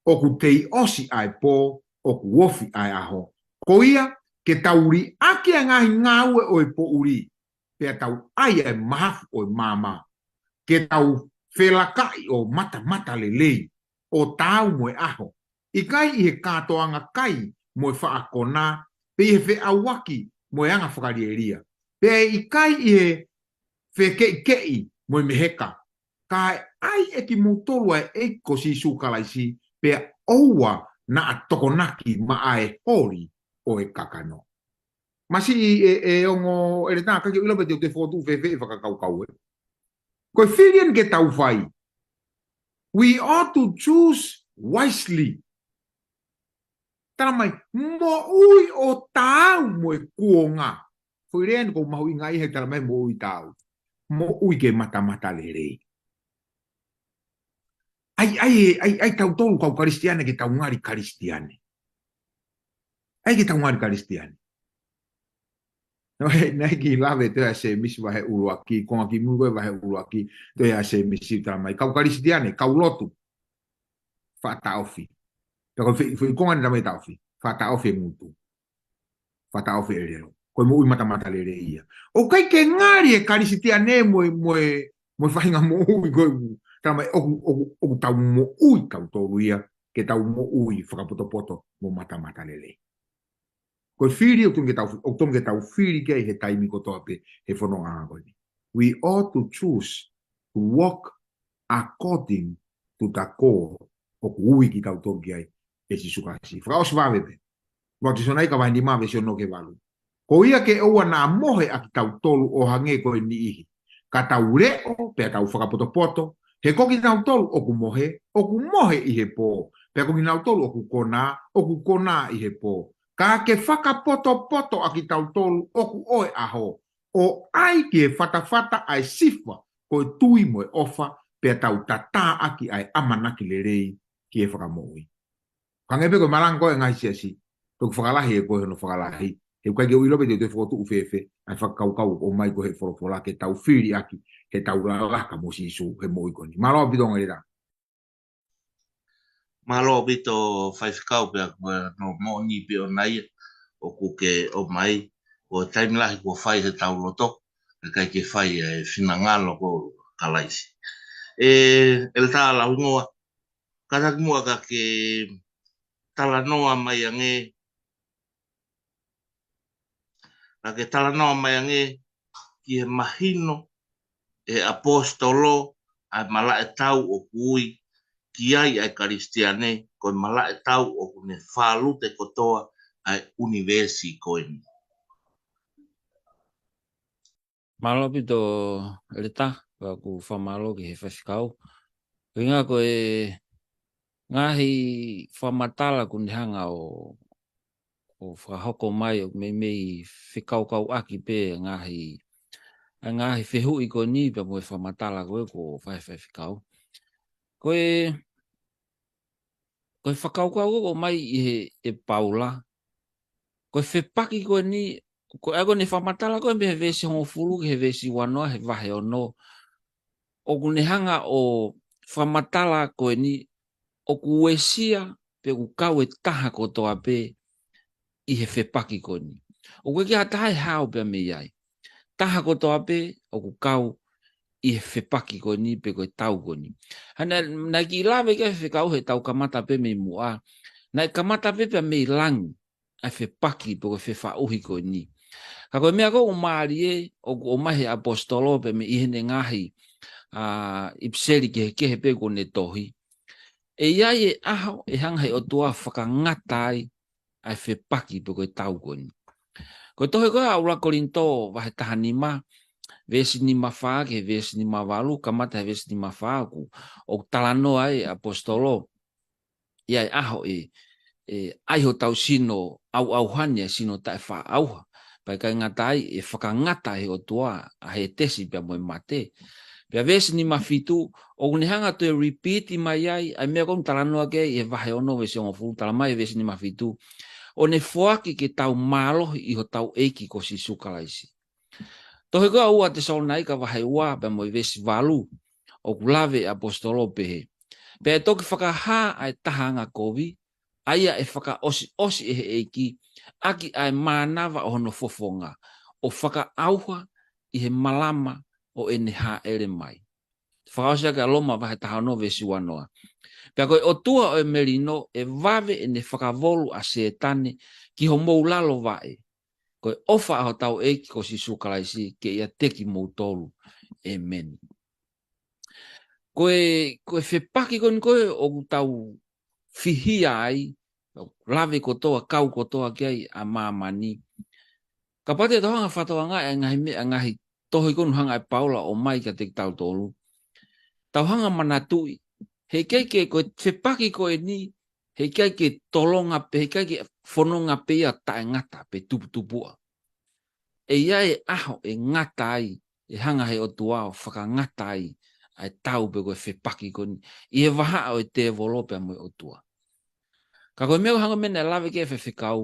ʻOku tei ʻosi ʻa e pō, ʻoku ofi ʻa e ʻaho. Ko ia, ke tau liʻaki ʻa e ngaahi ngāue ʻo e poʻuli, pea tau ʻai ʻa e mahafu ʻo e maama. Ke tau felakaʻi ʻo matamatalelei, ʻo taau mo e ʻaho. ʻIkai ʻi he kātoanga kai mo e faʻa konā, pe ʻi he feʻauaki mo e anga fakalielia. Pea ʻe ʻikai ʻi he fekeʻikeʻi mo e meheka. Ka ʻe ʻai ʻe kimoutolu ʻa e ʻEiki ko Sīsū Kalaisi, pea ʻoua naʻa tokonaki maʻa e holi ʻo e kakano. Masiʻi e, e ongo ʻeletā, ʻikai ke u ʻilo pe te u toe fokotuʻu fēfē e fakakaukau ē. Ko e fili eni ke tau fai. We ought to choose wisely. Tala mai, moʻui ʻo taau mo e kuonga. Foʻi lea eni ʻoku mahuʻinga ia he tala mai moʻui taau. Moʻui ke matamata lelei. ʻAi, ʻai, ʻai, ʻai tautolu kau Kalisitiane ke tau ngali Kalisitiane. ʻAi ke tau ngali Kalisitiane. Naʻe, naʻe kiʻi lave ʻa Sēmisi vahe ʻuluaki, konga kimui ko ē vahe ʻuluaki, toe ʻa Sēmisi tala mai. Kau Kalisitiane, kau lotu. Faʻa taʻofi. Pea ko e foʻi, foʻi konga eni tala mai taʻofi. Faʻa taʻofi e ngutu. Faʻa taʻofi e ʻelelo. Ko e moʻui matamata lelei ia. ʻOku ʻikai ke ngali e Kalisitiane mo e, mo e, mo e faʻahinga moʻui ko ē. Tala mai ʻoku, ʻoku, ʻoku tau moʻui tautolu ia, ke tau moʻui fakapotopoto mo matamata lelei. Ko e fili ʻoku totonu ke tau, ʻoku totonu ke tau fili ki ai he taimi kotoa pē he fononga ko eni. We ought to choose to walk according to the call ʻoku ui kitautolu ki ai ʻe Sīsū Kalaisi. Fakaʻosi vave pē. Vau Tīsonai ka vahe nima veesi ono ki he valu. Ko ia ke ʻoua naʻa mohe ʻa kitautolu ʻo hangē ko e niʻihi. Ka tau leʻo, pea tau fakapotopoto, he ko kinautolu ʻoku mohe, ʻoku mohe ʻi he pō. Pea ko kinautolu ʻoku konā, ʻoku konā ʻi he pō. Ka ke fakapotopoto ʻa kitautolu ʻoku ʻo e ʻaho. ʻO ʻai ki he fatafata ʻa e sifa, ko e tui mo e ʻofa, pea tau tatā ʻaki ʻa e ʻamanaki lelei ki he fakamoʻui. Hangē pē ko e malanga ko ē ʻa e ngaahi siasi, toki fakalahi ē ko ē hono fakalahi. He ʻoku ʻikai ke u ʻilo pe te u toe fokotuʻu fēfē, ʻa e fakakaukau ʻoku ʻomai ko ē he folofola ke tau fili ʻaki, ke tau lalaka mo Sīsū he moʻui ko eni. Mālō ʻaupito ongo ʻeletā. Mālō ʻaupito faifekau pea ko e no moʻoni pē ʻona ia ʻoku ke ʻomai, ko e taimi lahi kuo fai he tau loto, ʻikai ke fai e finangalo ko Kalaisi. ʻE, ʻeletā Lauhingoa, kātaki muʻa ka ke talanoa mai ange, ka ke talanoa mai ange ki he mahino ʻe he ʻaposetolo ʻa e malaʻe tau ʻoku ui ki ai ʻa e Kalisitiane, ko e malaʻe tau ʻoku ne fālute kotoa ʻa e ʻunivēsi ko eni. Mālō ʻaupito ʻeletā, pea ʻoku ou fakamālō ki he faifekau. Ko e ʻuhinga ko e ngaahi fakamatala ʻoku ne hanga ʻo, ʻo fakahoko mai ʻoku meimei fekaukauʻaki pē ngaahi, ʻa e ngaahi fehuʻi ko eni pea mo e fakamatala ko ē ʻoku fai ʻe he faifekau. Ko e, ko e fakakaukau ʻoku ʻomai ʻe he, ʻe Paula. Ko e fepaki ko eni, ko e ʻai ko eni fakamatala ko ē mei he veesi hongofulu ki he veesi uanoa he vahe ono. ʻOku ne hanga ʻo fakamatala ko eni ʻoku uesia pe ʻoku kau e taha kotoa pē ʻi he fepaki ko eni. ʻOku ʻikai ke ʻi ai ha taha ʻe hao pea mei ai. Taha kotoa pē ʻoku kau ʻi he fepaki ko eni pe ko e tau ko eni. Hana, naʻe kiʻi lave ki ai e faifekau he tau kamata pē mei muʻa. Naʻe kamata pē pea mei langi ʻa e fepaki pe ko e fefaʻuhi ko eni. Ka ko e meʻa ʻoku mālie ʻoku ʻomai he ʻaposetolo pea mei heʻene ngaahi, ʻa, ʻipiseli kehekehe pē ʻoku ne tohi. ʻE ʻi ai e ʻaho ʻe hanga he ʻOtua fakangata ai ʻa e fepaki pe ko e tau ko eni. Ko e tohi ko ē ʻa ʻuluaki Kolinitō vahe taha nima, veesi nima fā ki he veesi nima valu, kamata he veesi nima fā ʻoku, ʻoku talanoa ai e ʻaposetolo ʻi ai e ʻaho ʻe, ʻe ʻai hotau sino ʻauʻauha ni ʻa e sino taʻefaʻaʻauha. Pea ʻikai ngata ai ʻe fakangata ʻe he ʻOtua ʻa Hētesi pea mo e mate. Pea veesi nima fitu, ʻoku ne hanga toe repeat mai ai, ʻa e meʻa ʻoku ne talanoa ki ai ʻi he vahe ono veesi hongofulu tala mai veesi nima fitu. ʻO ne foaki ke tau mālohi ʻi hotau ʻEiki ko Sīsū Kalaisi. Tohi ko ē ʻa ua Tesalonaika vahe ua pea mo e veesi valu, ʻoku lave ʻaposetolo pehē. Pea ʻe toki fakahā ʻa e taha angakovi, ʻa ia ʻe fakaʻosiʻosi ʻe he ʻEiki, ʻaki ʻa e mānava ʻo hono fofonga, ʻo fakaʻauha ʻi he malama ʻo ʻene hāʻele mai. Fakaʻosi ʻaki ʻa Loma vahe taha ono veesi uanoa. Pea ko e ʻOtua ʻo e melino ʻe vave ʻene fakavolu ʻa Sētane ki homou lalo vaʻe. Ko e ʻofa ʻa hotau ʻEiki ko Sīsū Kalaisi ke ʻiate kimoutolu. ʻĒmeni. Ko e, ko e fepaki ko eni ko ē ʻoku tau fihia ai, lave kotoa, kau kotoa ki ai ʻa māmani. Kapau te tau hanga fakatokangaʻi e ngaahi meʻa, ngaahi tohi ko eni hanga ʻe Paula ʻo ʻomai kiate kitautolu, tau hanga manatuʻi, heʻikai ke, ko e fepaki ko eni, heʻikai ke tolonga pē, heʻikai ke fononga pē ia taʻengata pe tuputupuʻa. ʻE ʻi ai e ʻaho ʻe ngata ai, ʻe hanga he ʻOtua ʻo fakangata ai ʻa e tau pe ko e fepaki ko eni ʻi he vahaʻa ʻo e tēvolo pea mo e ʻOtua. Ka ko e meʻa ʻoku hangē ko e meʻa naʻe lave ki ai e faifekau,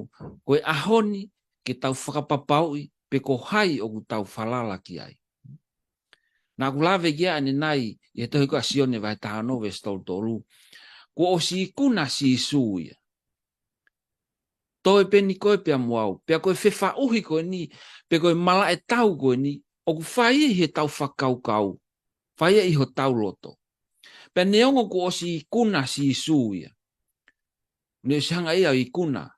ko e ʻaho ni ke tau fakapapauʻi pe ko hai ʻoku tau falala ki ai. Naʻa ku lave ki ai ʻanenai ʻi he tohi ko ē ʻa Sione vahe taha ono veesi tolu tolu. Kuo ʻosi ikuna ʻa Sīsū ia. Toe pē eni koe pea mo au. Pea ko e fefaʻuhi ko eni, pe ko e malaʻe tau ko eni, ʻoku fai ia ʻi heʻetau fakakaukau, fai ia ʻi hotau loto. Pea neongo kuo ʻosi ikuna ʻa Sīsū ia, ne ʻosi hanga ia ʻo ikuna,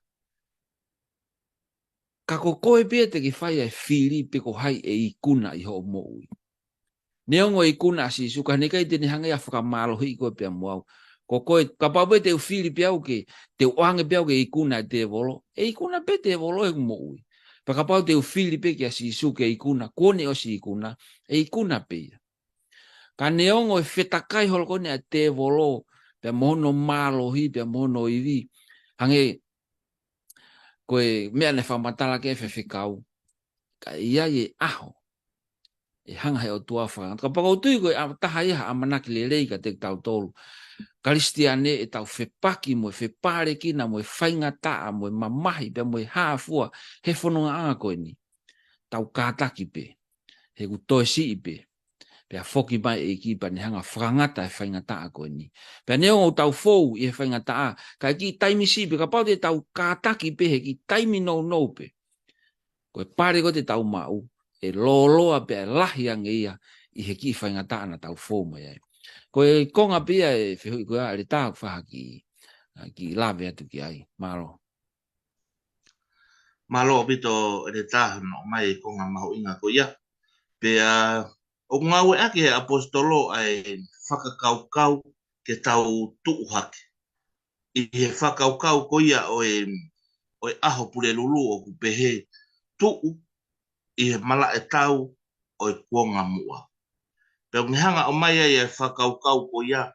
ka ko koe pē ia te ke fai ʻa e fili pe ko hai ʻe ikuna ʻi hoʻo moʻui. Neongo e ikuna ʻa Sīsū, ka heʻikai te ne hanga ia ʻo fakamālohiʻi koe pea mo au. Ko koe, kapau pē te u fili pē au ke, te u ʻoange pē au ke ikuna e tēvolo, ʻe ikuna pē tēvolo ʻi heʻeku moʻui. Pea kapau te u fili pē kia Sīsū ke ikuna, kuo ne ʻosi ikuna, ʻe ikuna pē ia. Ka neongo e fetakai holo ko eni ʻa e tēvolo, pea mo hono mālohi, pea mo hono ivi, hangē ko e meʻa naʻe fakamatala ki ai e faifekau, ka ʻe ʻi ai e ʻaho ʻe hanga he ʻOtua ʻo fakangata. Kapau ʻoku ou tui ko e ʻa-, taha ia ha ʻamanaki lelei kiate kitautolu Kalisitiane, ʻetau fepaki mo e fepalekina mo e faingataʻa mo e mamahi pea mo e hā fua he fonongaʻanga ko eni. Tau kātaki pē, he ʻoku toe siʻi pē, pea foki mai e ʻEiki pea ne hanga ʻo fakangata e faingataʻa ko eni. Pea neongo ʻoku tau fou ʻi he faingataʻa, ka ʻi he kiʻi taimi siʻi pē, kapau te tau kātaki pē he kiʻi taimi nounou pē, ko e pale ko ē te tau maʻu, ʻe lōloa pea ʻe lahi ange ia ʻi he kiʻi faingataʻa naʻa tau fou mai ai. Ko e konga pē ia e fehuʻi ko ia ʻEletā ʻoku fai ha kiʻi, ha kiʻi lave atu ki ai. Mālō. Mālō ʻaupito ʻEletā hono ʻomai e konga mahuʻinga ko ia. Pea ʻoku ngāueʻaki he ʻaposetolo ʻa e fakakaukau ke tau tuʻu hake. ʻI he fakakaukau ko ia ʻo e, ʻo e ʻaho Pulelulu ʻoku pehē, tuʻu ʻi he malaʻe tau ʻo e kuonga muʻa. Pea ʻoku ne hanga ʻo ʻomai ai e fakakaukau ko ia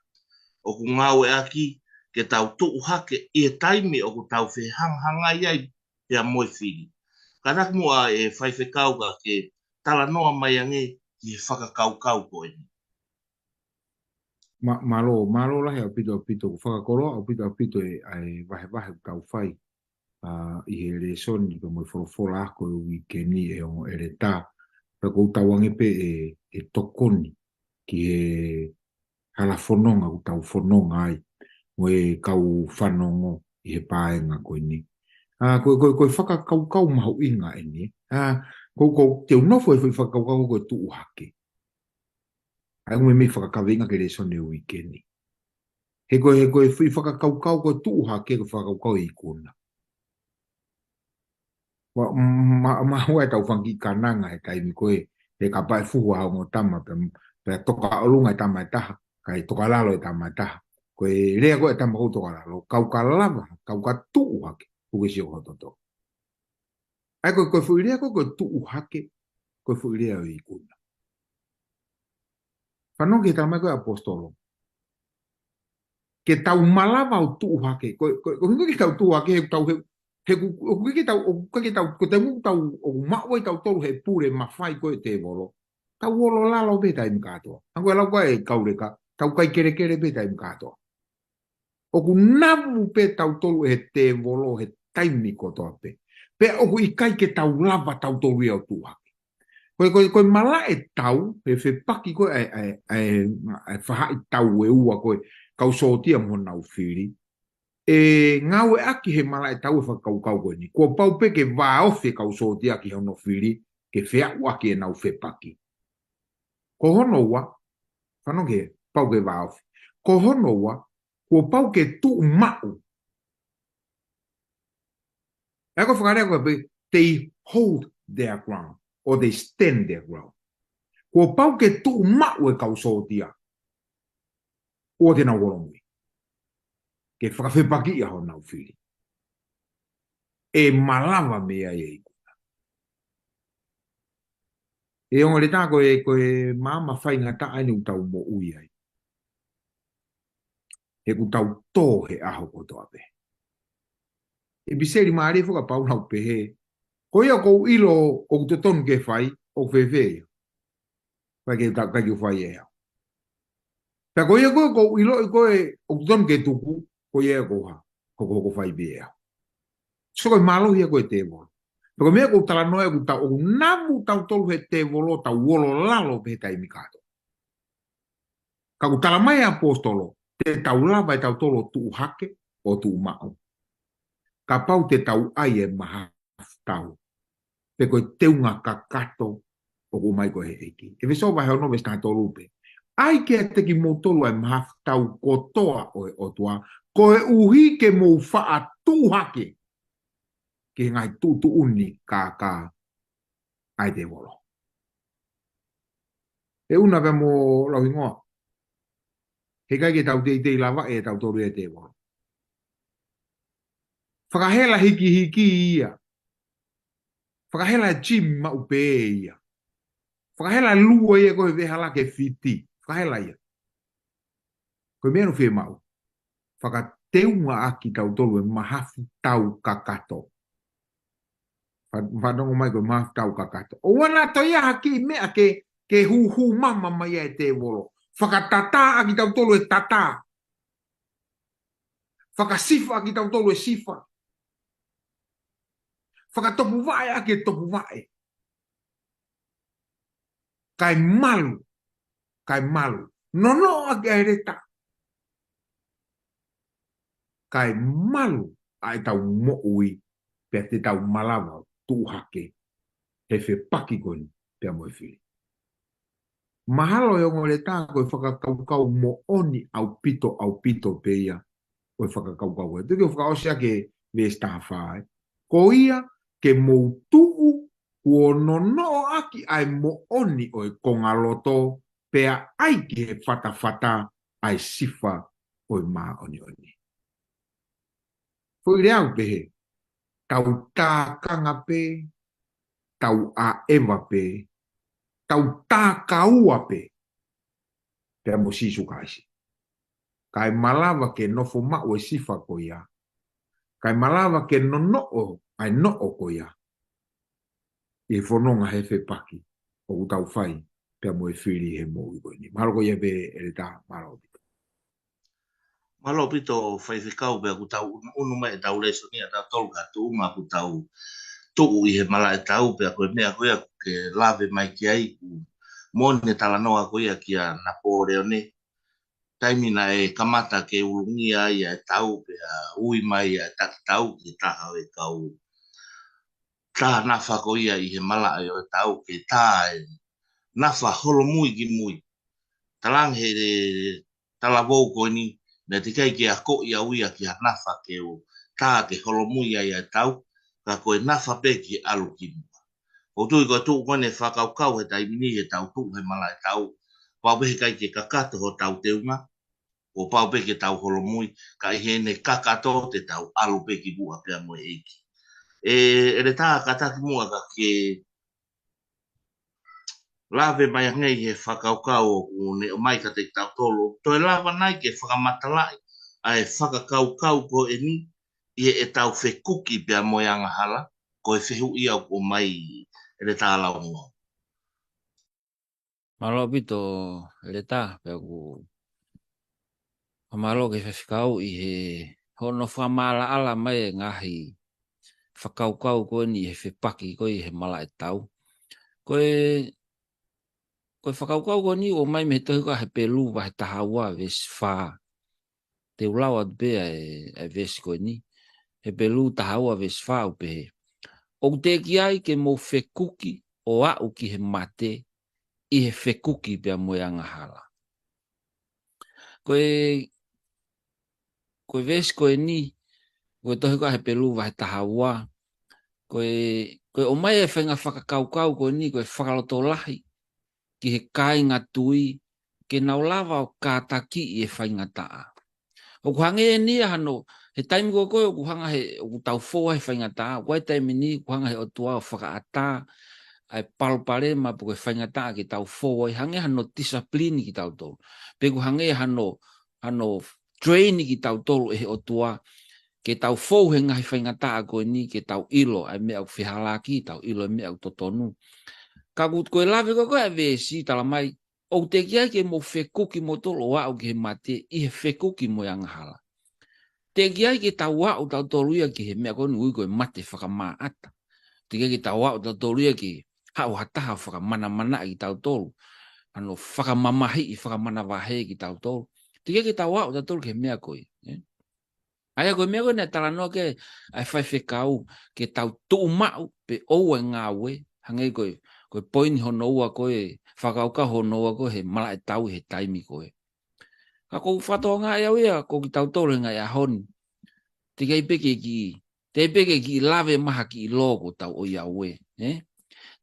ʻoku ngāueʻaki ke tau tuʻu hake ʻi he taimi ʻoku tau fehangahangai ai pea mo e fili. Kātaki muʻa e faifekau ka ke talanoa mai ange ki he fakakaukau ko eni. Mā-, mālō, mālō lahi ʻaupito ʻaupito, ʻoku fakakoloa ʻaupito ʻaupito e, ʻa e vahevahe ʻoku tau fai, ʻa, ʻi he lēsoni pea mo e folofola ako e uike ni ʻe ongo ʻEletā. Pea ʻoku ou tauange pē e, e tokoni ki he hala fononga ʻoku tau fononga ai, mo e kau fanongo ʻi he paenga ko eni. ʻA, ko, ko, ko e fakakaukau mahuʻinga eni. ʻA, ko, ko, te u nofo he foʻi fakakaukau ko e tuʻu hake. ʻA ia ʻoku meimei fakakaveinga ki he lēsoni e uike ni. He ko, he ko e foʻi fakakaukau ko e tuʻu hake ko e fakakaukau e ikuna. Ua, ma, ma, ua e tau fanga kiʻi kananga he taimi ko ē, he kapau ʻe fuhu ha ongo tama pea, pea toka ʻolunga e tama ʻe taha, kae toka lalo e tama ʻe taha. Ko e lea ko ē e tama ʻoku toka lalo, kau ka lava, kau ka tuʻu hake, ʻoku ke sio ki ho toto. ʻA ia ko e, ko e foʻi lea ko ē, ko e tuʻu hake, ko e foʻi lea ʻo e ikuna. Fanongo ki he talamai ko ē ʻa e ʻaposetolo. Ke tau malava ʻo tuʻu hake. Ko, ko, ko, ko ke tau tuʻu hake, he tau, he, he ku, ʻoku ke tau, ʻoku ke tau, ko e taimi ʻoku tau, ʻoku maʻu ai tautolu he pule mafai ko ē e tēvolo. Tau olo lalo pē taimi kātoa. Hangē ko e lau ko ē ʻa e kau leka, tau kai kelekele pē taimi kātoa. ʻOku navu pē tautolu ʻe he tēvolo he taimi kotoa pē. Pea ʻoku ʻikai ke tau lava tautolu ia ʻo tuʻu hake. Ko e, ko e, ko e malaʻe tau, he fepaki ko ē ʻa e, ʻa e, ʻa e, ʻa e fahaʻi tau ʻe ua ko ē, kau sōtia mo honau fili. ʻE ngāueʻaki he malaʻe tau e fakakaukau ko eni. Kuo pau pē ke vāofi e kau sōtia ki hono fili, ke feʻauʻaki ʻenau fepaki. Ko hono ua, fanongo ki he, pau ke vāofi. Ko hono ua, kuo pau ke tuʻu maʻu. ʻA ia ko e fakalea ko ē pē, they hold their ground, or they stand their ground. Kuo pau ke tuʻu maʻu e kau sōtia. ʻoua te nau holomui. Ke fakafepakiʻi ʻa honau fili. ʻE malava mei ai e ikuna. ʻE ongo ʻeletā, ko e, ko e maama faingataʻa eni ʻoku tau moʻui ai. He ʻoku tau tō he ʻaho kotoa pē. ʻE piseli mālie foki ʻa Paula ʻo pehē, ko ia ʻoku ou ʻilo ʻoku totonu ke fai, ʻoku fēfē ia? ʻIkai ke ta-, ʻikai ke u fai ʻe au. Pea ko ia ko ē ʻoku ou ʻiloʻi ko ē ʻoku totonu ke tuku, ko ia ʻoku ou hā, hokohoko fai pē ʻe au. So ko e mālohi ia ko ē ʻo e tēvolo. Pea ko e meʻa ʻoku ou talanoa ʻoku tau, ʻoku namu tautolu he tēvolo, tau olo lalo pē he taimi kātoa. Ka ʻoku tala mai ʻe he ʻaposetolo, te tau lava ʻe tautolu ʻo tuʻu hake, ʻo tuʻu maʻu. Kapau te tau ʻai e mahafu tau. Pe ko e teunga kakato ʻoku ʻomai ko ē ʻe he ʻEiki. ʻEfesō vahe ono veesi taha tolu pē. ʻAi kiate kimoutolu ʻa e mahafu tau kotoa ʻo e ʻOtua. Koeʻuhi ke mou faʻa tuʻu hake ki he ngaahi tuʻutuʻuni kākā ʻa e tēvolo. ʻE ʻuna pea mo lau hingoa. He ʻikai ke tau teitei lava ʻe tautolu ʻe he tēvolo. Fakahela hikihiki ia. Fakahela e gym maʻu pē ia. Fakahela lua ia ko ē he veʻehala ki he fiti. Fakahela ia. Ko e meʻa ʻoku fiemaʻu. Fakateunga ʻaki tautolu e mahafu tau kakato. Fa-, fanongo mai ko e mahafu tau kakato. ʻOua naʻa toe ʻi ai ha kiʻi meʻa ke, ke hūhū mama mai ai e tēvolo. Fakatatā ʻaki tautolu e tatā. Fakasifa ʻaki tautolu e sifa. Fakatopuvaʻe ʻaki e topuvaʻe. Kae malu, kae malu. Nonoʻo ʻaki ʻa e leta. Kae malu ʻa ʻetau moʻui, pea te tau malava ʻo tuʻu hake he fepaki ko eni pea mo e fili. Mahalo ʻe ongo ʻeletā ko e fakakaukau moʻoni ʻaupito, ʻaupito pē ia ʻo e fakakaukau ē. Tuku ke u fakaʻosi ʻaki e veesi taha fā ē. Ko ia ke mou tuʻu kuo nonoʻo ʻaki ʻa e moʻoni ʻo e kongaloto pea ʻai ki he fatafata ʻa e sifa ʻo e māʻoniʻoni. Foʻi lea ʻoku pehē, tau tākanga pē, tau ʻaʻeva pē, tau tākaua pē, pea mo Sīsū Kalaisi. Kae malava ke nofo maʻu e sifa ko ia. Kae malava ke nonoʻo, ʻa e noʻo ko ia. ʻI he fononga he fepaki, ʻoku tau fai, pea mo e fili he moʻui ko eni. Mahalo ko ia pē ʻeletā, mālō ʻaupito. Mālō ʻaupito faifekau pea ʻoku tau ʻunuʻunu mai ʻetau lēsoni ʻa tautolu ka tuʻunga ʻoku tau tuʻu ʻi he malaʻe tau pea ko e meʻa ko ia ʻoku ke lave mai ki ai ʻoku moʻoni e talanoa ko ia kia Napoleone. Taimi naʻe kamata ke ulungia ai ʻa e tau pea ui mai ʻa e taki tau ki he taha ʻo e kau tā nafa ko ia ʻi he malaʻe ʻo e tau ke tā e nafa holomui ki mui. Talaange he talavou ko eni, naʻe teʻeki ai ke akoʻi au ia ki ha nafa ke u tā ke holomui ai ʻa e tau, ka ko e nafa pē ki he ʻalu ki muʻa. ʻOku ou tui ko e tuʻu ko eni e fakakaukau he taimi ni he tau tuʻu he malaʻe tau, pau pē he ʻikai ke kakato hotau teunga, ʻo pau pē ke tau holomui, ka ʻi heʻene kakato te tau ʻalu pē ki muʻa pea mo e ʻEiki. ʻE, ʻeletā kātaki muʻa ka ke lave mai ange ʻi he fakakaukau ʻoku ne ʻomai kiate kitautolu. Toe lava nai ke fakamatalaʻi ʻa e fakakaukau ko eni ʻi heʻetau fekuki pea mo e angahala, ko e fehuʻi ia ʻoku ʻomai ʻeletā Laungo. Mālō ʻaupito ʻeletā, pea ʻoku fakamālō ki he faifekau ʻi he hono fakamaʻalaʻala mai e ngaahi fakakaukau ko eni he fepaki ko ē he malaʻe tau. Ko e, ko e fakakaukau ko eni ʻoku ʻomai mei he tohi ko ē Hepelū vahe taha ua veesi fā. Te u lau atu pē ʻa e, ʻa e veesi ko eni. Hepelū taha ua veesi fā ʻoku pehē, ʻoku teʻeki ai ke mou fekuki ʻo aʻu ki he mate ʻi he fekuki pea mo e angahala. Ko e, ko e veesi ko eni, ko e tohi ko ē Hepelū vahe taha ua, ko e, ko e ʻomai e faʻahinga fakakaukau ko eni, ko e fakalotolahi ki he kāinga tui, ke nau lava ʻo kātakiʻi e faingataʻa. ʻOku hangē eni ia hano, he taimi ko ē ʻoku hanga he, ʻoku tau fou ai he faingataʻa, ʻoku ʻi ai e taimi ni ʻoku hanga he ʻOtua ʻo fakaʻatā ʻa e palopalema pe ko e faingataʻa ke tau fou ai, hangē hano discipline kitautolu. Pe ʻoku hangē hano, hano train kitautolu ʻe he ʻOtua, ke tau fou he ngaahi faingataʻa ko eni, ke tau ʻilo ʻa e meʻa ʻoku fehālaaki, tau ʻilo e meʻa ʻoku totonu. Ka ʻoku, ko e lave ko ē ʻa e veesi talamai, ʻoku teʻeki ai ke mou fekuki moutolu ʻo aʻu ki he mate ʻi he fekuki mo e angahala. Teʻeki ai ke tau aʻu tautolu ia ki he meʻa ko eni ʻoku ui ko e mate fakamaʻata. Teʻeki ai ke tau aʻu tautolu ia ke haʻu ha taha ʻo fakamanamanaʻi kitautolu. Hano fakamamahiʻi, fakamanavahē kitautolu. Teʻeki ai ke tau aʻu tautolu ki he meʻa ko ia, ē? ʻA ia ko e meʻa ko ē naʻe talanoa ki ai ʻa e faifekau, ke tau tuʻu maʻu pe ʻoua ʻe ngāue, hangē ko e, ko e poini hono ua ko ē, fakakaukau hono ua ko ē he malaʻe tau ʻi he taimi ko ē. Ka ʻoku ou fakatokangaʻi au ia, ko kitautolu he ngaahi ʻaho ni. Teʻeki ai pē ke kiʻi, teʻeki ai pē ke kiʻi lave mai ha kiʻi lō kuo tau ʻoiauē, ē?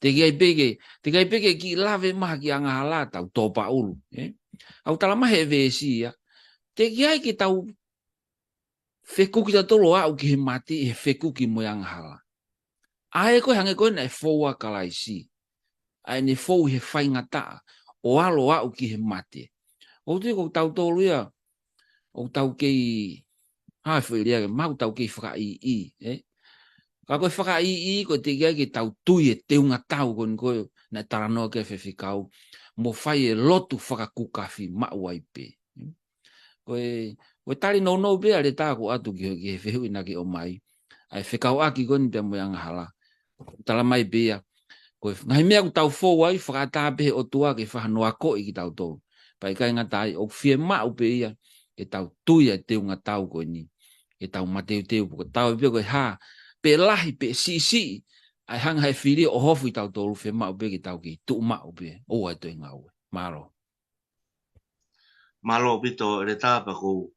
Teʻeki ai pē ke, teʻeki ai pē ke kiʻi lave mai ha kiʻi angahala tau tōpaʻulu, ē? ʻOku talamai he veesi ia, teʻeki ai ke tau fekuki tautolu ʻo aʻu ki he mate ʻi he fekuki mo e angahala. ʻA ē ko ē hangē ko ē naʻe fou ai ʻa Kalaisi. ʻA ʻene fou he faingataʻa, ʻo ʻalu ʻo aʻu ki he mate. ʻOku ou tui ko kitautolu ia, ʻoku tau kei, ha foʻi lea ke, mahalo ʻoku tau kei fakaʻīʻī, ē? Ka ko e fakaʻīʻī, ko e teʻeki ai ke tau tui e teunga tau ko eni ko ē naʻe talanoa ki ai e faifekau, mo fai e lotu fakakukafi maʻu ai pē. Ko e, ko e tali nounou pē ʻa e leta kuo ʻoatu ki he, ki he fehuʻi naʻa ke ʻomai. ʻA e fekauʻaki ko eni pea mo e angahala. Talamai pē ia, ko e ngaahi meʻa ʻoku tau fou ai, fakaʻatā pē he ʻOtua ke fakahinohino akoʻi kitautolu. Pea ʻikai ngata ai, ʻoku fiemaʻu pē ia ke tau tui ʻa e teunga tau ko eni. Ke tau mateuteu, pe ko e tau pē ko e hā, pe lahi, pe siʻisiʻi, ʻa e hanga he fili ʻo ʻohofi kitautolu, fiemaʻu pē ke tau kei tuʻu maʻu pē, ʻoua ʻe toe ngāue. Mālō. Mālō ʻaupito, ʻEletā, pea ʻoku ou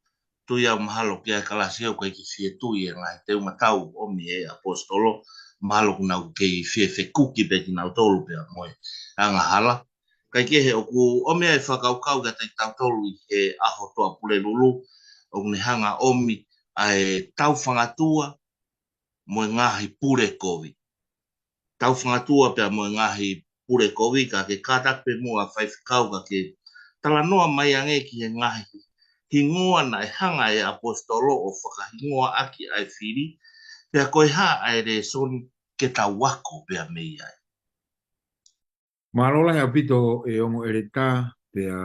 tui au mahalo ko e Kalaisi ʻoku ʻikai ke fie tui e ngaahi teunga tau ʻomi ʻe he ʻaposetolo, mahalo kuo nau kei fie fekuki pē kinautolu pea mo e angahala. Kae kehe ʻoku ʻomi ai e fakakaukau kiate kitautolu ʻi he ʻaho Toʻa Pulelulu, ʻoku ne hanga ʻomi ʻa e tau fangatua mo e ngaahi pule kovi. Tau fangatua pea mo e ngaahi pule kovi, ka ke kātaki pē muʻa faifekau ka ke talanoa mai ange ki he ngaahi hingoa naʻe hanga ʻe he ʻaposetolo ʻo fakahingoa ʻaki ʻa e fili, pea ko e hā ʻa e lēsoni ke tau ako pea mei ai. Mālō lahi ʻaupito e ongo ʻEletā, pea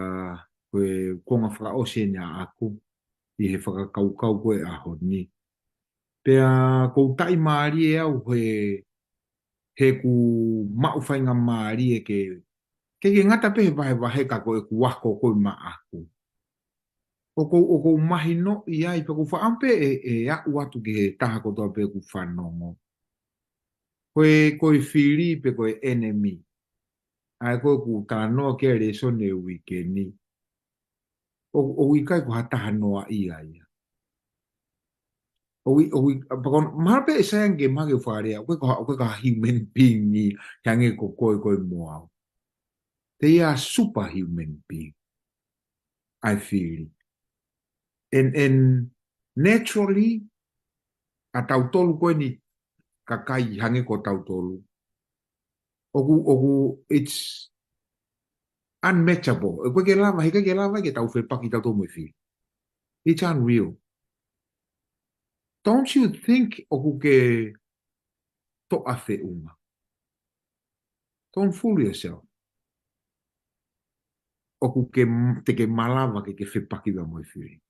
ko e konga fakaʻosi eni ʻaʻaku ʻi he fakakaukau ko ē ʻaho ni. Pea ʻoku ou taʻimālie au he, he ʻoku maʻu faingamālie ke, ke, ke ngata pē he vahevahe ka ko ʻeku ako ko ē maʻaku. ʻOku ou, ʻoku ou mahinoʻi ai, pea ʻoku ou fakaʻamu pē ʻe, ʻe aʻu atu ki he taha kotoa pē ʻoku fanongo. Ko e, ko e fili pe ko e enemy. ʻA ē ko ē ʻoku talanoa ki ai e lēsoni e uike ni. ʻO, ʻoku ʻikai ko ha taha noaʻia ia. ʻOku ʻi-, ʻoku ʻi-, pea ko e, mahalo pē ʻe sai ange ke mahalo ke fakalea, ʻoku ʻikai ko ha, ʻoku ʻikai ko ha human being ia, hangē ko koe, koe mo au. They are superhuman being. ʻA e fili. And, and naturally, ʻa tautolu ko eni kakai hangē ko tautolu. ʻOku, ʻoku, it's unmatchable. ʻOku ʻikai ke lava, he ʻikai ke lava ke tau fepaki tautolu mo e fili. It's unreal. Don't you think ʻoku ke toʻa feʻunga? Don't fool yourself. ʻOku ke m-, te ke malava ke ke fepaki pea mo e fili.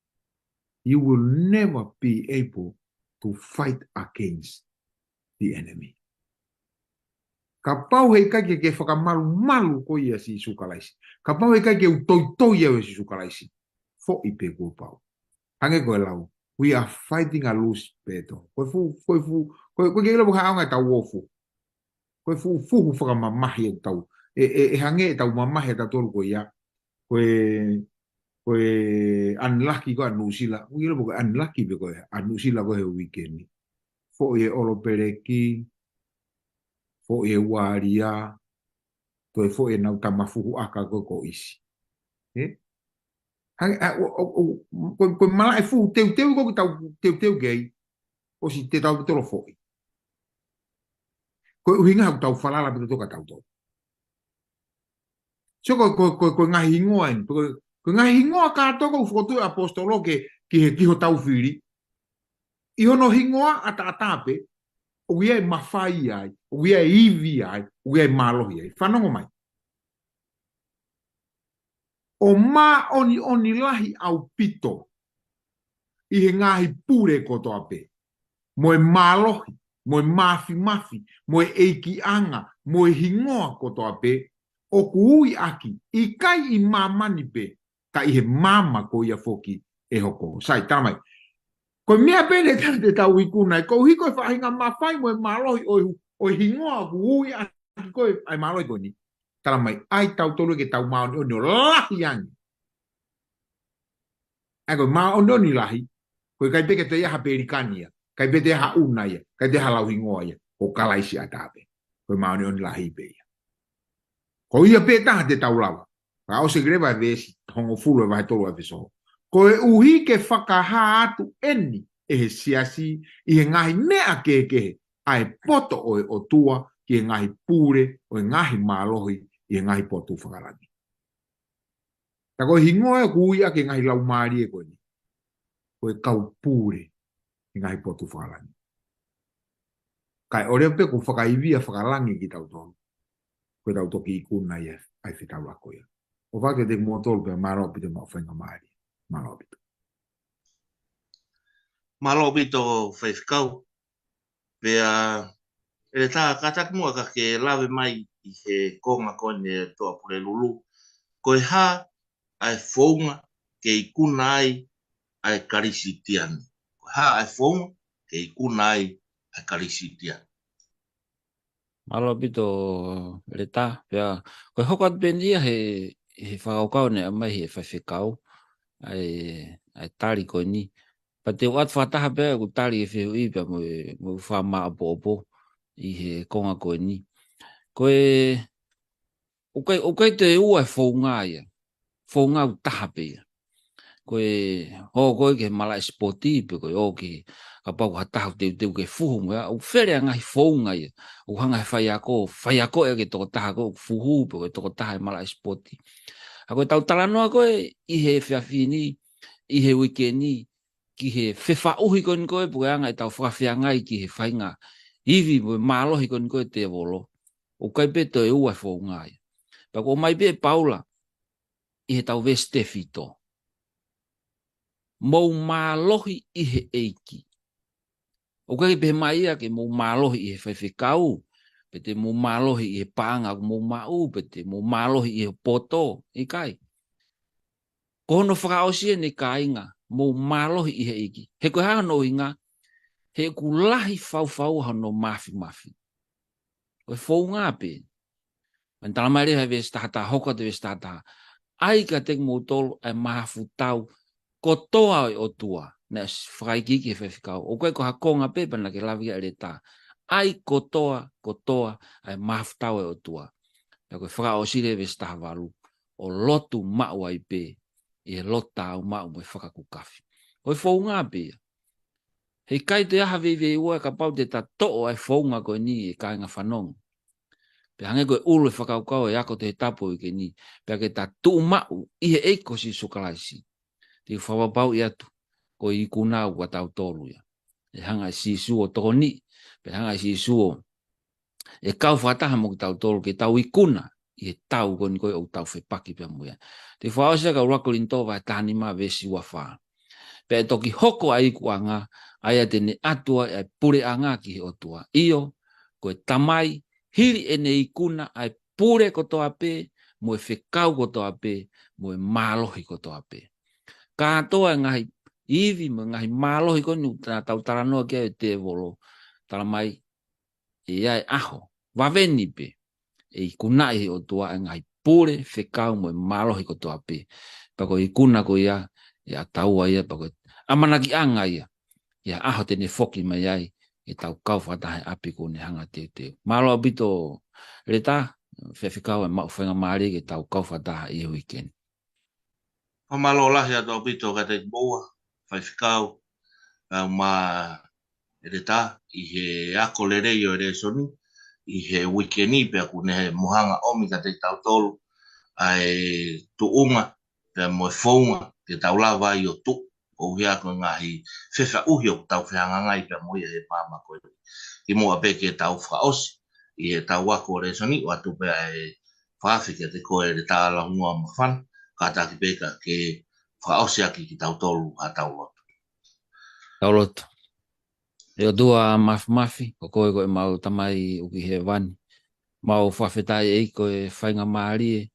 You will never be able to fight against the enemy. Kapau he ʻikai ke ke fakamalumalu koe ʻia Sīsū Kalaisi. Kapau he ʻikai ke u toitoi au ʻia Sīsū Kalaisi. Foʻi pē kuo pau. Hangē ko e lau, we are fighting a loose battle. Ko e fuʻu, ko e fuʻu, ko e, ko e ke lau ha ʻaonga ʻetau ō fuʻu. Ko e fuʻu, fuʻu fakamamahi ʻetau. ʻE, ʻe, ʻe hangē ʻetau mamahi ʻatautolu ko ia. Ko e, ko e unlucky ko ē ʻa Nuʻusila. Ko e lau ko e unlucky pē ko ē ʻa Nuʻusila ko ē he uike ni. Foʻi e ʻolo peleki, foʻi e ualia, toe foʻi ʻenau tama fuhu ʻaka ko ē ko ʻIsi. Ē? Hangē, ʻa, ʻo, ʻo, ʻo, ko, ko e malaʻe fuhu teuteu ko ē ʻoku tau teuteu ki ai, ʻosi te tau tolo foʻi. Ko e ʻuhinga ʻoku tau falala pē tautolu. So ko, ko, ko, ko e ngaahi hingoa eni, ko, ko e ngaahi hingoa kātoa ʻoku fokotuʻu ʻe he ʻaposetolo ke, ki he, ki hotau fili. ʻI hono hingoa ʻataʻatā pē, ʻoku ʻi ai e mafai ai, ʻoku ʻi ai e ivi ai, ʻoku ʻi ai e mālohi ai. Fanongo mai. ʻO māʻoniʻoni lahi ʻaupito ʻi he ngaahi pule kotoa pē, mo e mālohi, mo e māfimafi, mo e ʻeikiʻanga, mo e hingoa kotoa pē, ʻoku ui ʻaki, ʻikai ʻi māmani pē, ka ʻi he maama ko ia foki ʻe hoko. Sai, tala mai. Ko e meʻa pē ʻe taha te tau ikuna ai, koeʻuhi ko e faʻahinga mafai mo e mālohi ʻo e hu-, ʻo e hingoa ʻoku ui ʻaki ko ē ʻa e mālohi ko eni. Tala mai, ʻai tautolu ke tau māʻoniʻoni ʻo lahi ange. ʻA ia ko e māʻoniʻoni lahi, ko e ʻikai pē ke toe ʻi ai ha pelikani ia, ʻikai pē toe ʻi ai ha ʻuna ia, ʻikai toe ʻi ai ha lauhingoa ia, ko Kalaisi ʻataʻatā pē. Ko e māʻoniʻoni lahi pē ia. Ko ia pē taha te tau lava. Ka ʻosi ki leva e veesi hongofulu ʻo e vahe tolu ʻa ʻEfesō. Koeʻuhi ke fakahā atu eni ʻe he siasi ʻi he ngaahi meʻa kehekehe ʻa e poto ʻo e ʻOtua ki he ngaahi pule ʻo e ngaahi mālohi ʻi he ngaahi potu fakalangi. Tā ko e hingoa ʻoku ui ʻaki e ngaahi laumālie ko eni. Ko e kau pule ʻi he ngaahi potu fakalangi. Kae ʻoua pē kuo fakaivia fakalangi kitautolu. Ko ʻetau toki ikuna ia ʻa e fetaulaki ko ia. ʻOfa atu kiate kimoutolu pea mālō ʻaupito e maʻu faingamālie. Mālō ʻaupito. Mālō ʻaupito Faifekau. Pea ʻEletā, kātaki muʻa ka ke lave mai ʻi he konga ko eni ʻa e Toʻa Pulelulu. Ko e hā ʻa e founga ke ikuna ai ʻa e Kalisitiane? Ko e hā ʻa e founga ke ikuna ai ʻa e Kalisitiane? Mālō ʻaupito ʻEletā, pea ko e hoko atu pē eni ia he, he fakakaukau naʻe ʻomai ʻe he Faifekau, ʻa e, ʻa e tali ko eni. Pea te u ʻoatu fakataha pē ʻeku tali e fehuʻi pea mo e, mo e fakamāʻopoʻopo ʻi he konga ko eni. Ko e, ʻoku ʻikai, ʻoku ʻikai toe ua e founga ia. Founga ʻoku taha pē ia. Ko e, ʻo ko e ki he malaʻe sipoti, pe ko e ʻo ki he kapau ko ha taha ʻoku teuteu ke fuhu mo ia, ʻoku fele ʻa e ngaahi founga ia. ʻOku hanga ʻe he faiako, faiako ia ki he tokotaha ko ē ʻoku fuhu, pe ko e tokotaha ʻi he malaʻe sipoti. ʻA ko ʻetau talanoa ko ē ʻi he efiafi ni, ʻi he uike ni, ki he fefaʻuhi ko eni ko ē, pe ko e anga ʻetau fakafeangai ki he faʻahinga ivi mo e mālohi ko eni ko ē ʻo e tēvolo. ʻOku ʻikai pē toe ua e founga ia. Pea ʻoku ʻomai pē ʻe Paula ʻi heʻetau veesi tefito. Mou mālohi ʻi he ʻEiki. ʻOku ʻikai pehē mai ia ke mou mālohi ʻi he faifekau, pe te mou mālohi ʻi he paʻanga ʻoku mou maʻu, pe te mou mālohi ʻi he poto, ʻikai. Ko hono fakaʻosi eni kāinga, mou mālohi ʻi he ʻEiki. He ko e hā hono ʻuhinga, he ʻoku lahi fau fau hono mafimafi. Ko e founga pē. Pea ne tala mai leva he veesi taha taha, hoko atu e veesi taha taha. ʻAi kiate kimoutolu ʻa e mahafu tau kotoa ʻo e ʻOtua. Naʻe fakaikiiki ʻe he faifekau. ʻOku ʻikai ko ha konga pē pea naʻa ke lave ki ai ʻEletā. ʻAi kotoa, kotoa ʻa e mahafu tau ʻo e ʻOtua. Pea ko e fakaʻosi leva e veesi taha valu. ʻO lotu maʻu ai pē ʻi he lotu tāumaʻu mo e fakakukafi. Ko e founga pē ia. He ʻikai toe ʻi ai ha veiveiua kapau te ta toʻo ʻa e founga ko eni ʻe kāinga fanongo. Pea hangē ko e ʻulu e fakakaukau ʻo e ako Tohi Tapu ʻo e uike ni. Pea ke ta tuʻu maʻu ʻi he ʻEiki ko Sīsū Kalaisi. Te u fakapapauʻi atu, ko e ikuna ʻoku ʻatautolu ia. ʻE hanga ʻe Sīsū ʻo tokoniʻi, pea hanga ʻe Sīsū ʻo ʻe kau fakataha mo kitautolu ke tau ikuna ʻi he tau ko eni ko ē ʻoku tau fepaki pea mo ia. Te u fakaʻosi ʻaki ʻa e ʻuluaki Kolinitō vahe taha nima veesi ua fā. Pea ʻe toki hoko ʻa e ikuʻanga, ʻa ia te ne ʻatu ai ʻa e puleʻanga ki he ʻOtua. ʻIo, ko e Tamai, hili ʻene ikuna ʻa e pule kotoa pē, mo e fekau kotoa pē, mo e mālohi kotoa pē. Kātoa e ngaahi ivi mo e ngaahi mālohi ko eni naʻa tau talanoa ki ai ʻo e tēvolo. Tala mai, ʻe ʻi ai e ʻaho, vave ni pē, ʻe ikunaʻi ʻe he ʻOtua e ngaahi pule, fekau mo e mālohi kotoa pē. Pea ko e ikuna ko ia, ʻe ʻataua ia, pea ko e ʻamanakiʻanga ia. ʻI he ʻaho te ne foki mai ai, ʻe tau kau fakataha he ʻapi kuo ne hanga ʻo teuteu. Mālō ʻaupito ʻEletā, Faifekau, ʻe maʻu faingamālie ke tau kau fakataha ʻi he uike ni. Mālō lahi atu ʻaupito kiate kimoua, faifekau, ʻa, mo e ʻeletā, ʻi he ako lelei ʻo e lēsoni ʻi he uike ni, pea kuo ne hanga ʻo ʻomi kiate kitautolu ʻa e tuʻunga pea mo e founga ke tau lava ai ʻo tuʻu, ʻo ʻuhinga ko e ngaahi fefaʻuhi ʻoku tau fehangahangai pea mo ia he māmani ko eni. Kimuʻa pē ke tau fakaʻosi ʻi heʻetau ako lēsoni, ʻoatu pē ʻa e fakaafe kiate koe ʻEletā Launua Mafana, kātaki pē ka ke fakaʻosi ʻaki kitautolu haʻatau lotu. Tau lotu. ʻE ʻOtua Māfimafi, ko koe ko ʻemau Tamai ʻoku ʻi hēvani. Mau fakafetaʻi ʻEiki ko e faingamālie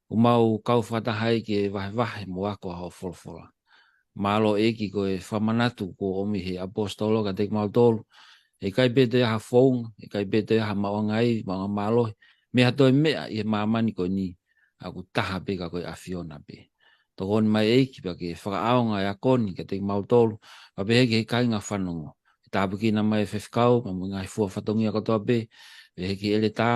ʻoku mau kau fakataha ai ke vahevahe mo ako ʻa hoʻo folofola. Mālō ʻEiki ko e fakamanatu kuo ʻomi he ʻaposetolo kiate kimautolu. ʻE ʻikai pē toe ʻi ai ha founga, ʻe ʻikai pē toe ʻi ai ha maʻuʻanga ivi, maʻuʻanga mālohi, mo ha toe meʻa ʻi he māmani ko eni, ʻoku taha pē ka ko e ʻAfiona pē. Tokoni mai ʻEiki pea ke fakaʻaonga e ako ni kiate kimautolu, pea pehē ki he kāinga fanongo. Ke tāpuekina mai e faifekau, pea mo e ngaahi fua fatongia kotoa pē, pehē ki he ʻeletā,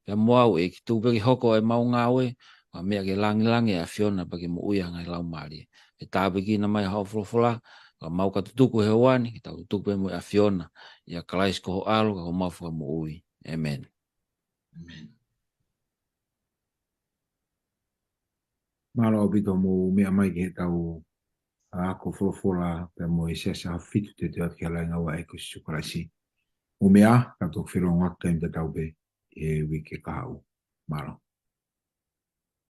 pea mo au ʻEiki, tuku pē ke hoko ʻemau ngāue, ko e meʻa ke lāngilangi e ʻAfiona pea ke moʻui ʻa e ngaahi laumālie. Ke tāpuekina mai hoʻo folofola, ka mau ka tutuku he ʻaho ni, ke tau tutuku pē mo e ʻAfiona, ʻia Kalaisi ko ho ʻAlo, ka ko homau Fakamoʻui. ʻĒmeni. ʻĒmeni. Mālō ʻaupito hoʻomou meʻa mai ki heʻetau ako folofola pea mo e Siasi ʻAhofitu Teuteu atu ki he Laʻinga ʻo e ʻEiki ko Sīsū Kalaisi. Mou meʻa ā, ka toki felongoaki taimi tatau pē he uike kahaʻu. Mālō.